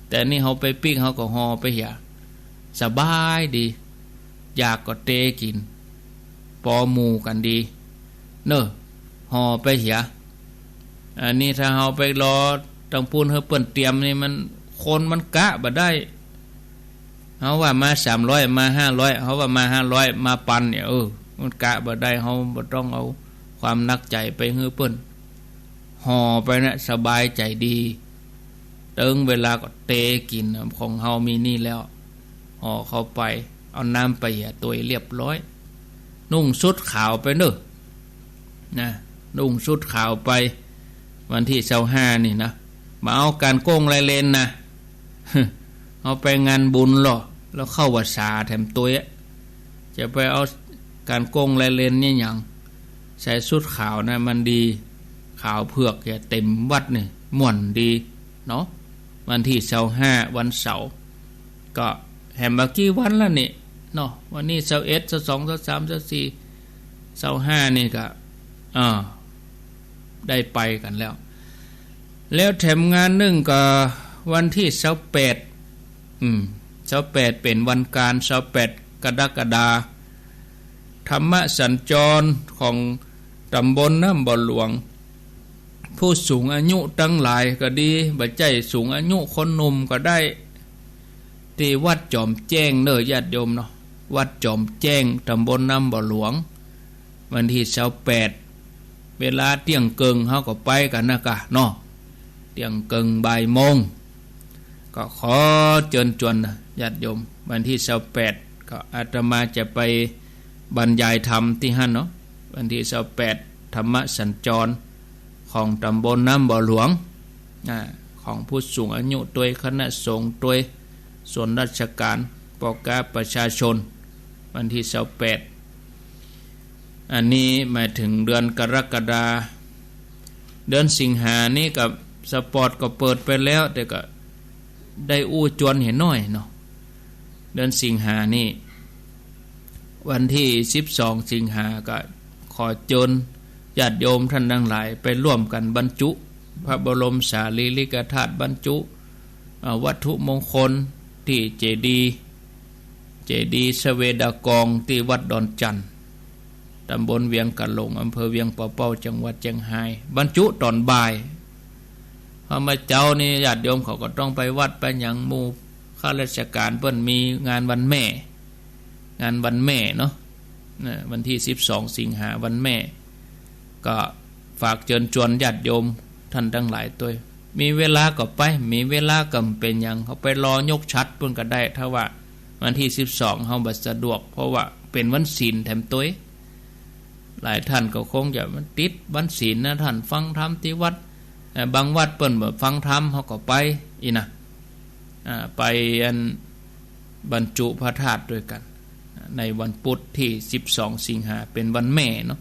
แต่นี่เฮาไปปิ๊ก เฮาก็ห่อไปเหีย สบายดี อยากก็เตกิ๋น ปอหมู่กั๋นดี เน่อ ห่อไปเหีย อันนี้ถ้าเฮาไปรอตางปู้นหื้อเปิ้นเตรียมนี่มัน คนมันกะบ่ได้ เฮาว่ามาสามร้อย มาห้าร้อย เฮาว่ามาห้าร้อย มาปันเนี่ย เออ มันกะบ่ได้ เฮาบ่ต้องเอาความหนักใจ๋ไปหื้อเปิ้น ห่อไปนะ สบายใจ๋ดี เติงเวลาก็เตกิ๋น ของเฮามีนี่แล้ว ห่อเข้าไป เอาน้ำไปเหียตวยเรียบร้อย นุ่งชุดขาวไปเน่อ นะ นุ่งชุดขาวไป วันตี้ซาวห้านี่นะ บ่เอาก๋านโก้งลายเลนนะ เอาไปงานบุญลอ แล้วเข้าพรรษาแถมตวยอะ จะไปเอาก๋านโก้งลายเลนนี่หยัง ใส่ชุดขาวนะ มันดี ขาวเผือกจะเต๋มวัดนี่ ม่วนดีเนาะ วันตี้ซาวห้า วันเสาร์ ก็ แถมบ่ากี่วันแล้วนี่เนาะ วันนี้ซาวเอ็ด ซาวสอง ซาวสาม ซาวสี่ ซาวห้า นี่ก็ อ่า ได้ไปกั๋นแล้ว แล้วแถมงานนึ่งก็วันตี้ซาวแปด อืม ซาวแปดเป๋นวันก๋าน ซาวแปดกรกฎา ธรรมสัญจรของต๋ำบลน้ำบ่อหลวง ผู้สูงอายุตังหลายก็ดี บ่ใจ้สูงอายุคนหนุ่มก็ได้ ตี้วัดจอมแจ้งเน่อญาติโยมเนาะ วัดจอมแจ้ง ต๋ำบลน้ำบ่อหลวง วันตี้ซาวแปด เวลาเตี้ยงเกิ่งเฮาก็ไปกั๋นนะกะเนาะ เตี้ยงเกิ่งบ่ายโมง ก็ขอเจิญจวนนะญาติโยม วันตี้ซาวแปด ก็อาตมาจะไปบรรยายธรรมตี้หั้นเนาะ วันตี้ซาวแปด ธรรมสัญจร ของต๋ำบลน้ำบ่อหลวง อ่า ของผู้สูงอายุตวย คณะสงฆ์ตวย ส่วนราชก๋าน ป้อก๊าประชาชน วันตี้ซาวแปด อันนี้หมายเถิงเดือนกรกฎา เดือนสิงหานี่ก็สปอตก็เปิดไปแล้ว แต่ก็ได้อู้จวนเหียหน้อยเนาะ เดือนสิงหานี่ วันตี้สิบสองสิงหาก็ขอเจิญญาติโยมต้านตังหลายไปร่วมกั๋นบรรจุพระบรมสารีริกธาตุ บรรจุ อ่า วัตถุมงคลตี้เจดีย์ เจดีย์สเวดากองตี้วัดดอนจั่น ต๋ำบลเวียงก๋าหลง อำเภอเวียงป่าเป้า จังหวัดเจียงฮาย บรรจุต๋อนบ่าย เพราะเมื่อเจ๊านี่ญาติโยมเขาก็ต้องไปวัดไปหยัง หมู่ข้าราชก๋านเปิ้นมีงานวันแม่ งานวันแม่เนาะ นะ วันตี้สิบสองสิงหาวันแม่ ก็ฝากเจิญจวนญาติโยมต้านตังหลายตวย มีเวลาก็ไป มีเวลาก็บ่เป๋นหยัง เขาไปรอยกฉัตรปู้นก็ได้ ถ้าว่าวันตี้สิบสองเฮาบ่สะดวก เพราะว่าเป๋นวันศีลแถมตวย หลายต้านก็คงจะมันติดวันศีลนะ ต้านฟังธรรมตี้วัด เอ่อ บางวัดเปิ้นบ่ฟังธรรม เฮาก็ไปอี้นะ อ่า ไปอันบรรจุพระธาตุตวยกั๋น ในวันพุธตี้สิบสองสิงหา เป๋นวันแม่เนาะ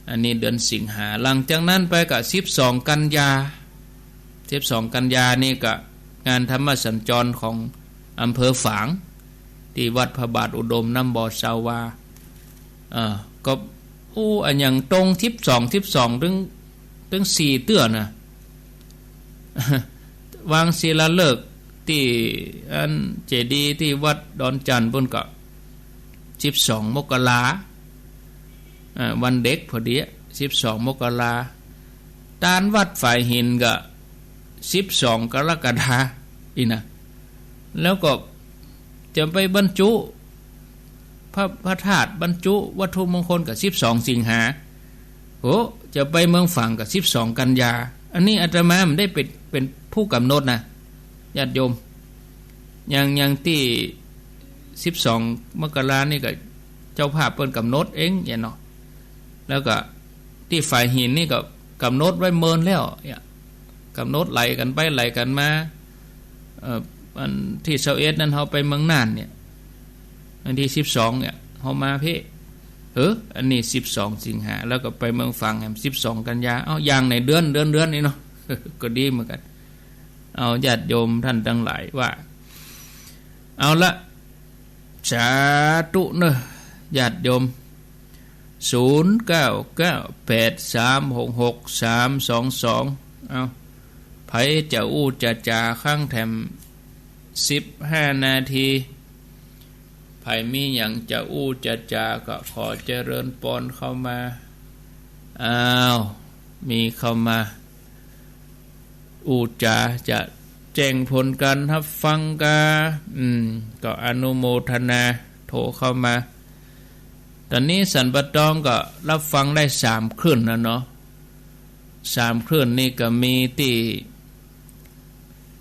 อันนี้เดือนสิงหา หลังจากนั้นไปก็สิบสองกันยา สิบสองกันยานี่ก็งานธรรมสัญจรของอำเภอฝาง ตี้วัดพระบาทอุดมน้ำบ่อซาวา เอ่อ ก็ อู้ อะหยังตรงสิบสอง สิบสอง ตึง ตึงสี่เตื้อนะ วางศิลาฤกษ์ตี้อันเจดีย์ตี้วัดดอนจั่นปู้นก็สิบสองมกรา อ่า วันเด็กพอดีอะ สิบสองมกรา ตานวัดฝายหินก็สิบสองกรกฎาอี้นะ แล้วก็จะไปบรรจุพระ พระธาตุ บรรจุวัตถุมงคลก็สิบสองสิงหา โห จะไปเมืองฝางก็สิบสองกันยา อันนี้อาตมาบ่ได้เป๋น เป๋นผู้ก๋ำหนดนะ ญาติโยม อย่าง อย่างตี้สิบสองมกรานี่ก็เจ้าภาพเปิ้นก๋ำหนดเองเนี่ยเนาะ แล้วก็ตี้ฝายหินนี่ก็ก๋ำหนดไว้เมินแล้วเนี่ย ก๋ำหนดไหลกั๋นไปไหลกั๋นมา เอ่อ อันตี้ซาวเอ็ดนั้นเฮาไปเมืองน่านเนี่ย อันตี้สิบสองเนี่ยเฮามาเพ่ เออ อันนี้สิบสองสิงหา แล้วก็ไปเมืองฝางแหมสิบสองกันยา เอ้า อย่างในเดือน เดือน เดือนนี่เนาะ ก็ดีเหมือนกั๋น เอาญาติโยมต้านตังหลายว่า เอาละ สาธุเน่อญาติโยม ศูนย์เก้าเก้าแปดสามหกหกสามสองสอง เอา ใผจะอู้จะจ๋า กั๋งแถมสิบห้านาที ใผมีหยังจะอู้จะจ๋าก็ขอเจริญปอนเข้ามา อ้าว มีเข้ามา อู้จ๋าจะแจ้งผลก๋านฮับฟังกา อืม ก็อนุโมทนา โทรเข้ามา ต๋อนนี้สันป่าตองก็ฮับฟังได้สามคลื่นแล้วเนาะ สามคลื่นนี่ก็มีตี้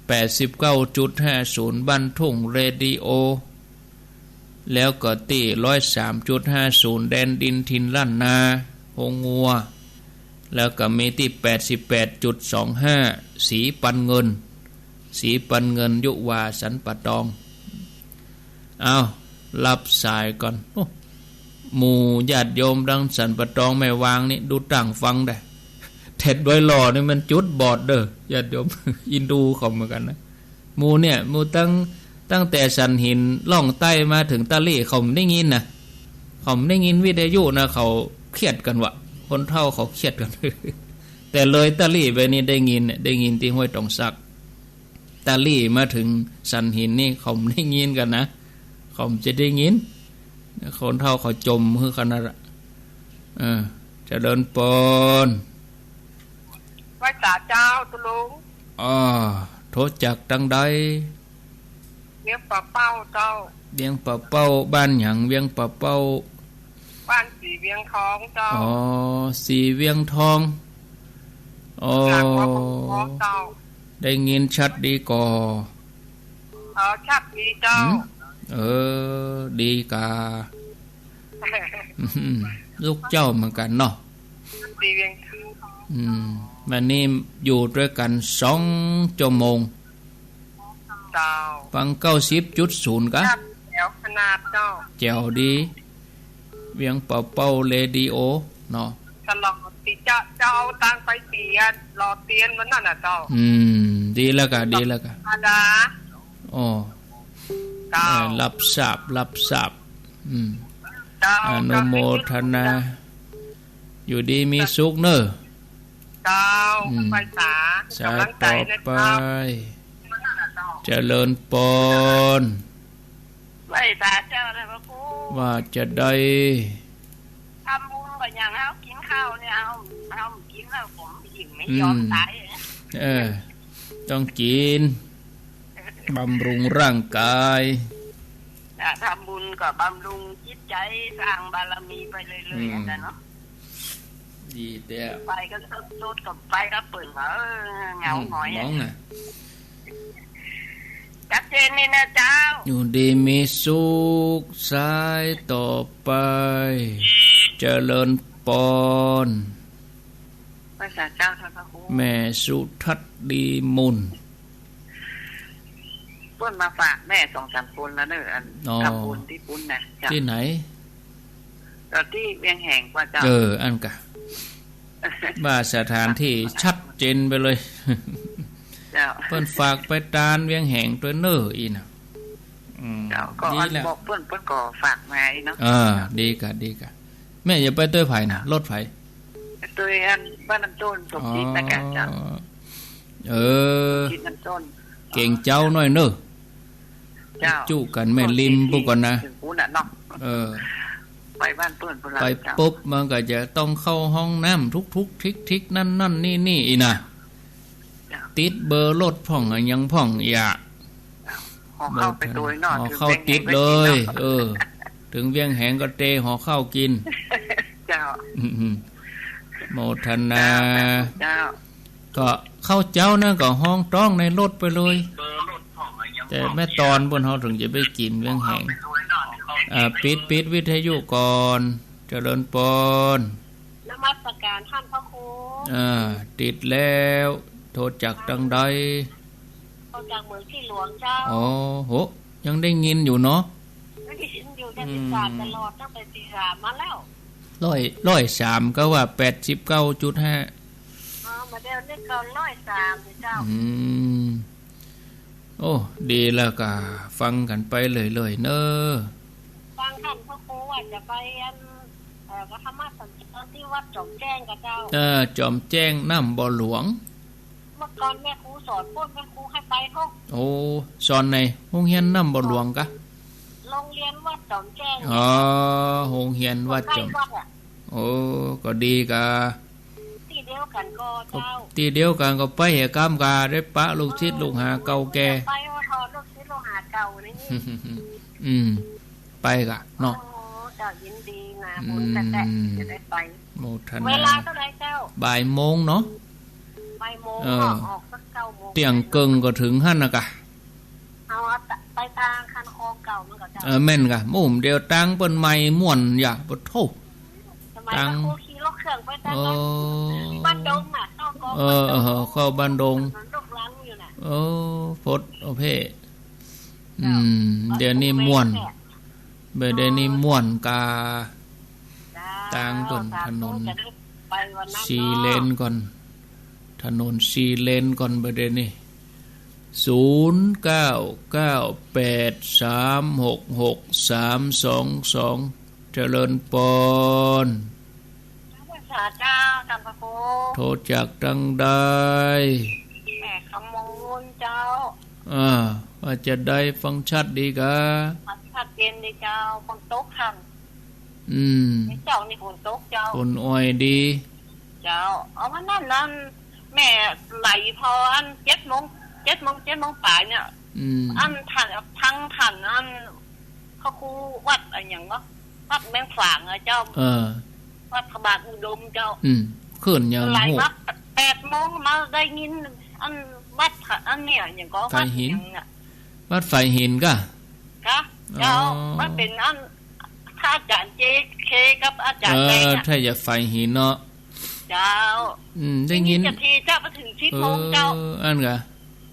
แปดสิบเก้าจุดห้าศูนย์บ้านทุ่งเรดิโอ แล้วก็ตี้ร้อยสามจุดห้าศูนย์แดนดินถิ่นล้านนา โฮงงัว แล้วก็มีตี้แปดสิบแปดจุดสองห้า สีปันเงิน สีปันเงิน ยุวาสันป่าตอง เอา ฮับสายก่อน โอ้ หมู่ญาติโยมตังสันป่าตองแม่วางนี่ดูตั้งฟังได้ แถดดอยหล่อนี่มันจุดบอดเด้อ ญาติโยม อินดูเขาเหมือนกั๋นนะ หมู่เนี่ย หมู่ตัง ตั้งแต่สันหินล่องใต้มาเถิงตะลิ่งเขาบ่ได้ยินนะ เขาบ่ได้ยินวิทยุนะ เขาเครียดกั๋นวะ คนเฒ่าเขาเครียดกั๋น แต่เลยตะลิ่งไปนี่ได้ยินเนี่ย ได้ยินตี้ห้วยตองสัก ตะลิ่งมาเถิงสันหินนี่เขาบ่ได้ยินกั๋นนะ เขาบ่จะได้ยิน คนเฒ่าเขาจ่มหื้อขนาดละ เออ เจริญปอน ไหว้สาเจ้าตุ๊ลุง อ้อ โทรจากตังใด เวียงป่าเป้าเจ้า เวียงป่าเป้า บ้านหยัง เวียงป่าเป้า บ้านสีเวียงทองเจ้า อ๋อ สีเวียงทอง อ๋อ หลังวัดหลวงพ่อเจ้า ได้ยินชัดดีก่อ เออ ชัดดีเจ้า หืม เออ ดีก่า ลูกเจ้าเหมือนกั๋นเนาะ สีเวียงทอง อืม วันนี้อยู่ตวยกั๋นสองชั่วโมง เจ้า ฟังเก้าสิบจุดศูนย์กะ ชัดแจ๋วขนาดเจ้า แจ๋วดี เวียงป่าเป้าเรดิโอเนาะ ตลอดตี้จะ จะเอาตังไปเตียน หล่อเตียนวันนั้นน่ะเจ้า อืม ดีแล้วกะ ดีแล้วกะ ธรรมดา อ๋อ เจ้า เออ รับทราบ รับทราบ อืม เจ้า อนุโมทนา อยู่ดีมีสุขเน่อ เจ้า อืม ไหว้สา สา ก๋ำลังใจ๋ ต่อไป นะเจ้า เจริญปอน ไหว้สาเจ้านะพระครู ว่าจะได้ ทำบุญก็อย่างเฮากิ๋นข้าวเนี่ย เฮา เฮากิ๋นแล้วผมอิ่มไม่ยอม อืม ต๋าย เออ ต้องกิ๋น บำรุงร่างกาย จ้ะ ทำบุญก็บำรุงจิตใจ๋ สร้างบารมีไปเรื่อยๆ อืม นะเนาะ ดีแต๊ ไปก็สุดๆ ก็ไปก็เปิ่นว่า เออ เหงาหงอย อืม อะ มองน่ะ ชัดเจนนี่นะเจ้า อยู่ดีมีสุข สายต่อไป เจริญปอน ไหว้สาเจ้าท่านพระครู แม่สุทัศน์ดีมูล เปิ้นมาฝากแม่สองสามคนแล้วเนอะ อัน อ๋อ ทำบุญตี้ปุ้นนะ เจ้า ตี้ไหน ก็ตี้เวียงแหงกว่าเจ้า เออ อั้นกะ ว่าสถานตี้ชัดเจนไปเลย เจ้า เปิ้นฝากไปตานเวียงแหงตวยเน่ออี้น่ะ อืม เจ้า ก็ ดี อัน แล้ว บอกเปิ้น เปิ้นก็ฝากมาอี้เนาะ เออ ดีกะ ดีกะ แม่จะไปตวยใผน่ะ รถใผ ตวยอันบ้านน้ำต้น สมจิตนะกะ อ๋อ เจ้า เออ สมจิตน้ำต้น เก๋งเจ๊าหน้อยเน่อ เจ้า จุกั๋นแม่ริมปุ้นก่อนนะ เถิงปุ้นน่ะเนาะ เออ ไปบ้านเปิ้นปุ้นละ ไป เจ้า ปุ๊บมันก็จะต้องเข้าห้องน้ำทุกๆ ทิกๆ นั่นๆ นี่ๆ อี้น่ะ เจ้า ติดเบอร์รถพ่องอะหยังพ่องอี้อะ เจ้า ห่อข้าวไปตวยเนาะ ห่อข้าวติดเลย เถิงเวียงแหงไปกิ๋นเนาะ เออ เถิงเวียงแหงก็เตห่อข้าวกิ๋น เจ้า อืมๆ โมทนา เจ้า ก็ข้าวเจ๊านั่นก็ฮ้องต๊องในรถไปเลย แต่แม่ตอนปุ้นเฮาเถิงจะไปกิ๋นเวียงแหง อ่า ปิด ปิดวิทยุก่อน เจริญปอน นมัสการท่านพระครู อ่า ติดแล้ว โทรจากตังใด โทรจากเมืองสีหลวงเจ้า อ๋อ โห ยังได้ยินอยู่เนาะ ได้ยินอยู่ ได้ติดตามตลอด อืม ตั้งแต่ตีสามมาแล้ว ร้อย ร้อยสาม ก็ว่าแปดสิบเก้าจุดห้า อ๋อ มาเดี๋ยวนี้ก็ร้อยสามเจ้า อืม โอ้ ดีแล้วก็ฟังกั๋นไปเรื่อยๆ เน่อ ฟังท่านพระครูว่าจะไปอัน เอ่อ พระธรรมสันติกรที่วัดจอมแจ้งกะเจ้า เออ จอมแจ้งน้ำบ่อหลวง เมื่อก่อนแม่ครูสอนปุ้น แม่ครูให้ไปเนาะ โอ้ สอนในโฮงเฮียนน้ำบ่อหลวงกะ โฮงเฮียนวัดจอมแจ้ง อ๋อ โฮงเฮียนวัดจอม ใกล้วัดอะ โอ้ ก็ดีกะ ตี้เดียวกั๋นก่อเจ้า ตี้เดียวกั๋นก็ไปเหียกำกะ ได้ปะลูกศิษย์ลูกหาเก่าแก่ ไปว่าทอลูกศิษย์ลูกหาเก่านี่ อืม ไปกะเนาะ โอ้ เจ้ายินดีนะ อืม บุญแต๊ๆ จะได้ไป โมทนา เวลาเต้าใดเจ้า บ่ายโมงเนาะ บ่ายโมง เออ ออก ออกสักเก้าโมง เตี้ยงเกิ่งก็เถิงหั้นน่ะกะ เอาไปตางคันคลองเก่ามันก็เจ้า เออ แม่นกะ หมู่เดียวตางเปิ้นใหม่ม่วนอย่า ปะโธ่ สมัย ตาง พระครูขี่รถเครื่องไปตาง โอ้ บ้านดงน่ะ เข้าก็ เออ บ้านดง เออ เข้าบ้านดง ลูกหลานอยู่น่ะ โอ้ พด โอเค อืม เดี๋ยวนี้ม่วน บ่ได้นี่ม่วนกา ตางก่อน ถนนสี่เลนก่อน ถนนสี่เลนก่อน บ่ได้นี่ ศูนย์เก้าเก้าแปดสามหกหกสามสองสอง เจริญปอน พระเจ้า ท่านพระครู โทรจากตังใด แม่คำมูลเจ้า อ่า ว่าจะใด ฟังชัดดีกา ฟังชัดเจนดีเจ้า ฝนตกค่ะ อืม เจ้า นี่ฝนตกเจ้า ฝนอ่อยดี เจ้า เอาวันนั้นนั้น แม่ไหลพออันเจ็ดโมง เจ็ดโมง เจ็ดโมงป๋ายเนี่ย อืม อันท่าน ทั้งท่านอัน พระครูวัดอะหยังวะ วัดแมงฝางอะเจ้า เออ วัดพระบาทอุดมเจ้า อืม ขึ้นยัง ไหล หู มาแปดโมงมาได้ยิน อันวัดพระ อันเนี่ย หยังก็ ฝายหิน วัดหยังอะ วัดฝายหินกะ กะ เจ้า อ๋อ มันเป็นอัน พระอาจารย์เจเคกับอาจารย์ เออ แดงอะ ถ้าจะฝายหินเนาะ เจ้า อืม ได้ยิน ได้ยินจะทีเจ้า มาถึงสิบโมงเจ้า เออ อันกะ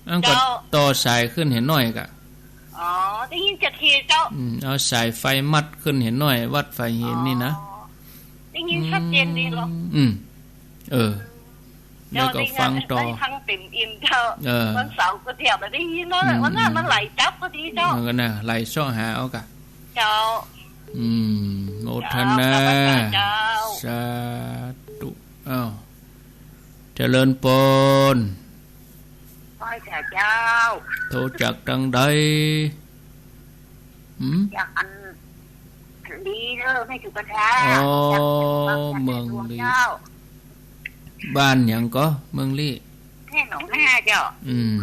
อันกะ เจ้า ต่อสายขึ้นเหียหน้อยกะ อ๋อ ได้ยินจะทีเจ้า อืม เอาสายไฟมัดขึ้นเหียหน้อย วัดฝายหินนี่นะ อ๋อ ได้ยินชัดเจนดีเหรอ อืม เออ แล้วก็ฟังต่อ ได้ทั้งเต็มอิ่มเจ้า เออ วันเสาร์ก็เที่ยวมาได้ยินแล้วแหละ อืม วันนั้นมันไหลจับพอดีเจ้า มันก็น่ะ ไหลเซาะหาเอากะ เจ้า อืม โมทนา เจ้า ข้าพเจ้า สาธุ อ้าว เจริญปอน ไหว้สาเจ้า โทรจากตังใด หืม จากอันลีเด้อ แม่จุกกระทา อ๋อ จาก จาก เมืองลี เจ้า บ้านหยังก็ เมืองลี แพร่หนองห้าเจ้า อืม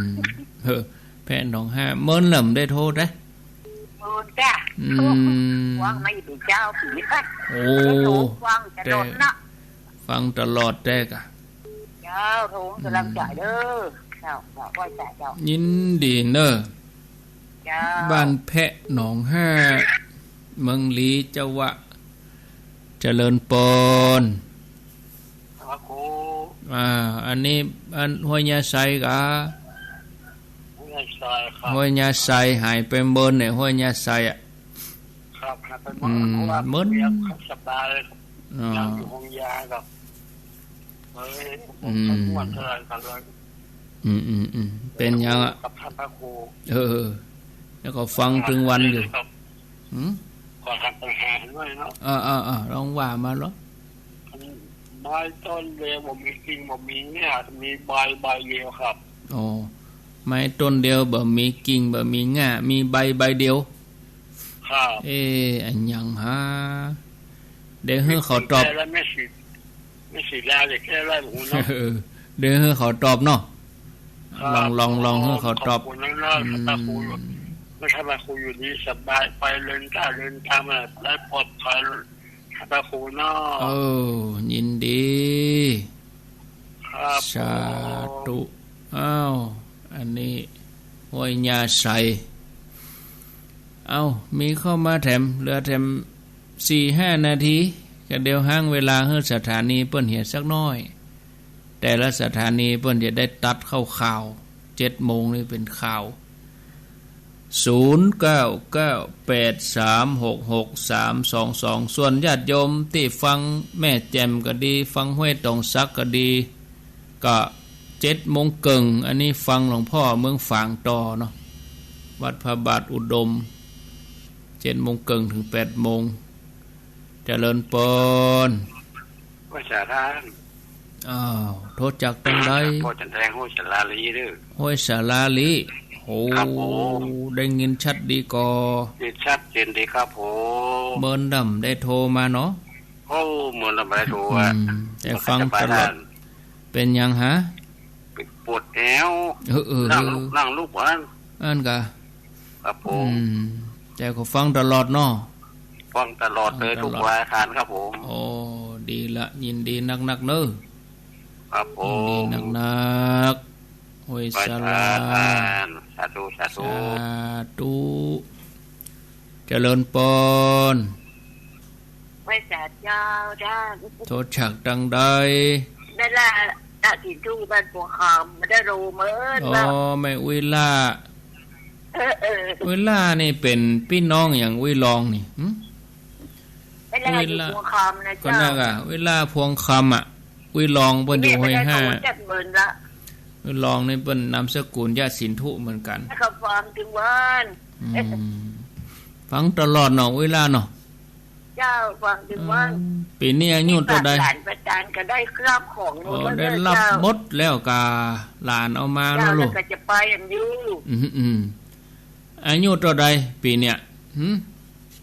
เออ แพร่หนองห้า เมินเหลิมได้โทรได้ เมินจ้ะ อืม ว่างมาอยู่เจ้า ปีนี้ โอ้ ได้โทรฟังตลอดนะ แต่ฟังตลอดได้กะ เจ้า โทรกำลังใจเด้อ เจ้า เจ้า ไหว้สาเจ้า ยินดีเนอะ เจ้า บ้านแพะหนองห้า เมืองลีเจ้าวะ เจริญปอน ครับครู อ่า อันนี้ อันห้วยยาไซกะ ห้วยยาไซครับ ห้วยยาไซหายไปเมินเนี่ย ห้วยยาไซอะ ครับ หายไปเมิน อืม เพราะว่า เมิน เมียเขาสบาย อ๋อ นั่งอยู่ห้องยาครับ เอ้ย ผม อืม ก็ม่วนเท่าไหร่กันเลย อืม อืม อืม เป็นหยังอะ กับท่านพระครู เออ แล้วก็ฟังตึงวันอยู่ ครับ หืม ขอถามปัญหาหน่อยเนาะ เออ เออ เออ ลองว่ามาลอ ไม้ต้นเดียวบ่มีกิ่งบ่มีง่า มีใบใบเดียวครับ อ๋อ ไม้ต้นเดียวบ่มีกิ่งบ่มีง่า มีใบใบเดียว ครับ เอ๊ะ อันหยังหา เดี๋ยวหื้อเขาตอบ แม่ศรี แม่ศรีดาจะแก้ได้บ่ฮู้เนาะ เออ เดี๋ยวหื้อเขาตอบเนาะ ครับ ลอง ลอง ลองหื้อเขาตอบ ขอบคุณมากๆ อืม ครับพระครู ไม่ใช่ว่าครูอยู่ดีสบาย ไปเดินตาเดินตามมาได้ปลอดภัย ครับพระครูเนาะ เออ ยินดี ครับ สาธุ อ้าว อันนี้ห้วยยาไซ เอ้า มีเข้ามาแถม เหลือแถมสี่ห้านาที ก็เดี๋ยวห้างเวลาหื้อสถานีเปิ้นเหียสักหน้อย แต่ละสถานีเปิ้นจะได้ตัดเข้าข่าว เจ็ดโมงนี่เป็นข่าว ศูนย์เก้าเก้าแปดสามหกหกสามสองสอง ส่วนญาติโยมตี้ฟังแม่แจ่มก็ดี ฟังห้วยตองสักก็ดี ก็เจ็ดโมงเกิ่ง อันนี้ฟังหลวงพ่อเมืองฝางต่อเนาะ วัดพระบาทอุดม เจ็ดโมงเกิ่งถึงแปดโมง เจริญปอน ไหว้สาท่าน อ้าว โทรจากตังใด พ่อจันแดงห้วยสาลาลีเด้อ ห้วยสาลาลี โอ้ ครับผม ได้ยินชัดดีก่อ ได้ชัดเจนดีครับผม เมินดำได้โทรมาเนาะ โอ้ เมินดำได้โทรอะ อืม แต่ฟังตลอด เป็นหยังหา ปวดแอว เออ เออ นั่งลุก เออ นั่งลุกอัน อันกะ ครับผม อืม แต่ก็ฟังตลอดเนาะ ฟังตลอดเลย ฟังตลอด ทุกรายการครับผม โอ้ ดีละ ยินดีนักๆ เนอะ ครับผม ยินดีนักๆ ห้วยสาลา สาธุ สาธุ สาธุ เจริญปอน ไหว้สาเจ้า เจ้า โทรจากตังใด แม่ล่า ตะกินทุ่งบ้านพวงคำ มาได้โรเมิน อ๋อ ว่า แม่อุ้ยล่า เออ เออ อุ้ยล่านี่เป็นปี้น้องอย่างอุ้ยลองนี่หึ แม่ล่า อุ้ยล่า อยู่พวงคำนะ ก็ เจ้า นั่นอะ อุ้ยล่าพวงคำอะ อุ้ยลองเปิ้นอยู่ห้วยห้า แม่ไปได้ของจัดเมินละ รองนี่เปิ้นนามสกุลยะสินธุเหมือนกั๋น ก็ฟังตึงวัน อืม ฟังตลอดเนาะ เวลาเนาะ เจ้า ฟังตึงวัน อืม ปี๋นี้อายุเต้าใด หลานประจานก็ได้เครื่องของ อ๋อ หมดแล้ว ได้ฮับ เจ้า หมดแล้วก่า หลานเอามา เจ้า แล้วลูก แล้วก็จะไปอันอยู่ อืม อืม อายุเต้าใดปี๋เนี่ย หึ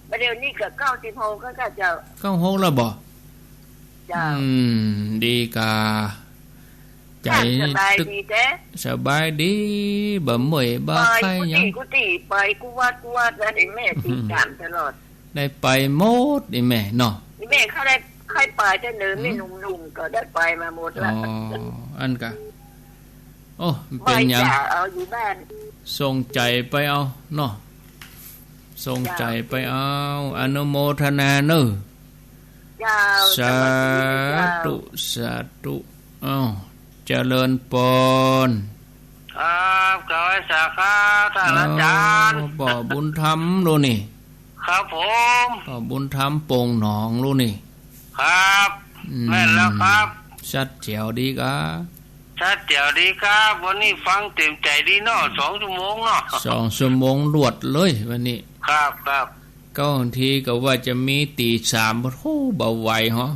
บ่าเดี่ยวนี้ก็เก้าสิบหกแล้วก่าเจ้า เก้าหกแล้วบ่ เจ้า อืม ดีก่า ใจ๋ สบาย ตึก ดีแต๊ สบายดี บ่เมื่อยบ่ไข้หยัง ไปกู้ตี้กู้ตี้ ไปกู้วัดกู้วัด แล้วไอ้แม่ติดต๋ามตลอด ได้ไปหมดไอ้แม่เนาะ ไอ้แม่เขาได้ ใค่ไปเตื้อเน่อ อืม แม่หนุ่มๆ ก็ได้ไปมาหมดละ อ๋อ อันก่า โอ้ เป๋นหยัง บ่จ๋า เอาอยู่บ้าน ส่งใจ๋ไปเอาเนาะ ส่งใจ๋ไปเอา เจ้า อนุโมทนาเน่อ เจ้า สาธุ สวัสดีเจ้า สาธุ เอ้า เจริญปอน ครับ กราบไหว้สาครับ ท่านอาจ๋ารย์ อ๋อ ป้อบุญธรรมลูกนี่ ครับผม ป้อบุญธรรมโป่งหนองลูกนี่ ครับ อืม แม่นแล้วครับ ชัดแจ๋วดีก่า ชัดแจ๋วดีครับ วันนี้ฟังเต็มใจ๋ดีเนาะ สองชั่วโมงเนาะ สองชั่วโมงรวดเลยวันนี้ ครับ ครับ ก็บางทีก็ว่าจะมีตี๋สาม โอ้โห บ่ไหวฮะ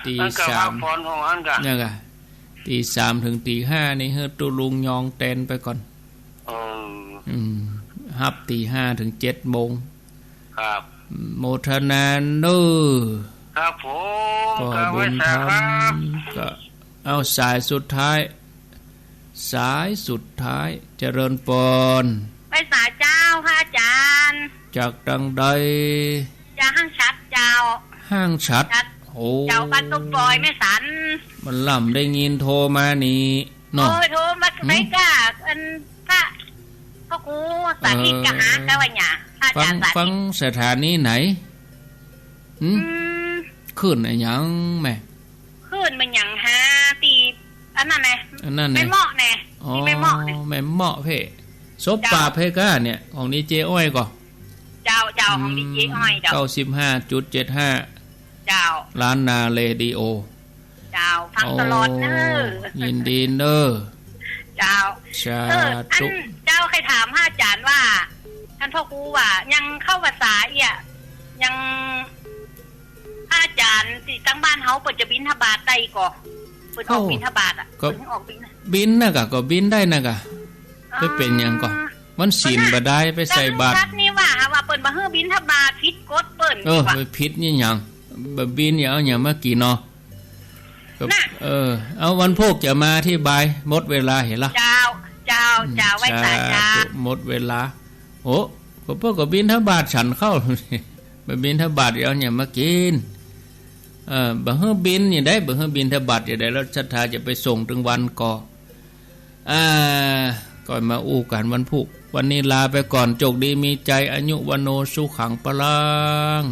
ตี๋สาม อันก่า พักผ่อนของอันก่า เนี่ยก่า ตี๋สามเถิงตี๋ห้านี่หื้อตุ๊ลุงยองแตนไปก่อน เออ อืม ฮับตี๋ห้าเถิงเจ็ดโมง ครับ โมทนาเน่อ ครับผม ป้อบุญธรรม กราบไหว้สาครับ ก็ เอาสายสุดท้าย สายสุดท้าย เจริญปอน ไหว้สาเจ้า พระอาจ๋ารย์ จากตางใด จากห้างฉัตรเจ้า ห้างฉัตร ฉัตร โอ้ เจ้า บ้านต้นปอยแม่สัน มันล่ำได้ยินโทรมานี่เนาะ โอ้ย โทรมา หึ ไหนก่า อันพระ พระครูสาธิต เออ ก่าหา ก่าว่าหยัง พระอาจ๋ารย์ ฟัง สาธิต ฟังสถานีไหน หึ อืม คลื่นอะหยังแม่ คลื่นมันหยังหา ตี้อันนั้นแหละ อันนั้นแหละ แม่เมาะแหละ อ๋อ ตี้แม่เมาะแหละ แม่เมาะเพ่ สบปะ เจ้า เพ่ก่าเนี่ย ของดีเจอ้อยก่อ เจ้า เจ้า ของ อืม ดีเจอ้อยเจ้า เก้าสิบห้าจุดเจ็ดห้า เจ้า ล้านนาเรดิโอ เจ้า ฟังตลอดเน่อ โอ้ ยินดีเน่อ เจ้า สาธุ เออ อันเจ้าใค่ถามพระอาจ๋ารย์ว่า ต้านพ่อครูว่า ยังเข้าพรรษาเอี้ย ยัง พระอาจ๋ารย์ตี้ตางบ้านเฮาเปิ้นจะบิณฑบาตได้ก่อ เปิ้นออก โอ้ บิณฑบาตอะ ก็ เปิ้นออกบิณ บิณน่ะก่า ก็บิณได้น่ะก่า อ๋อ ไปเป๋นหยังก่อ วันศีลบ่ได้ไปใส่บาตร ก็ลุงทัศน์นี่ว่า ว่าเปิ้นบ่หื้อบิณฑบาต ผิดกฎเปิ้น เออ ว่า ไปผิดนี่หยัง บ่บิณอย่าเอาหยังมากิ๋นเนาะ ก็ น่ะ เออ เอาวันพูกจะมาอธิบาย หมดเวลาเหียละ เจ้า เจ้า อืม เจ้า ไหว้สา สาธุ เจ้า หมดเวลา โอ้ ก็เปิ้นก็บิณฑบาตฉันข้าว บ่บิณฑบาตอย่าเอาหยังมากิ๋น เออ บ่หื้อบิณอย่าได้ บ่หื้อบิณฑบาตอย่าได้ แล้วศรัทธาจะไปส่งตึงวันก่อ อ่า ก่อนมาอู้กั๋นวันพูก วันนี้ลาไปก่อน โจคดีมีชัย อายุ วัณโณ สุขัง พลัง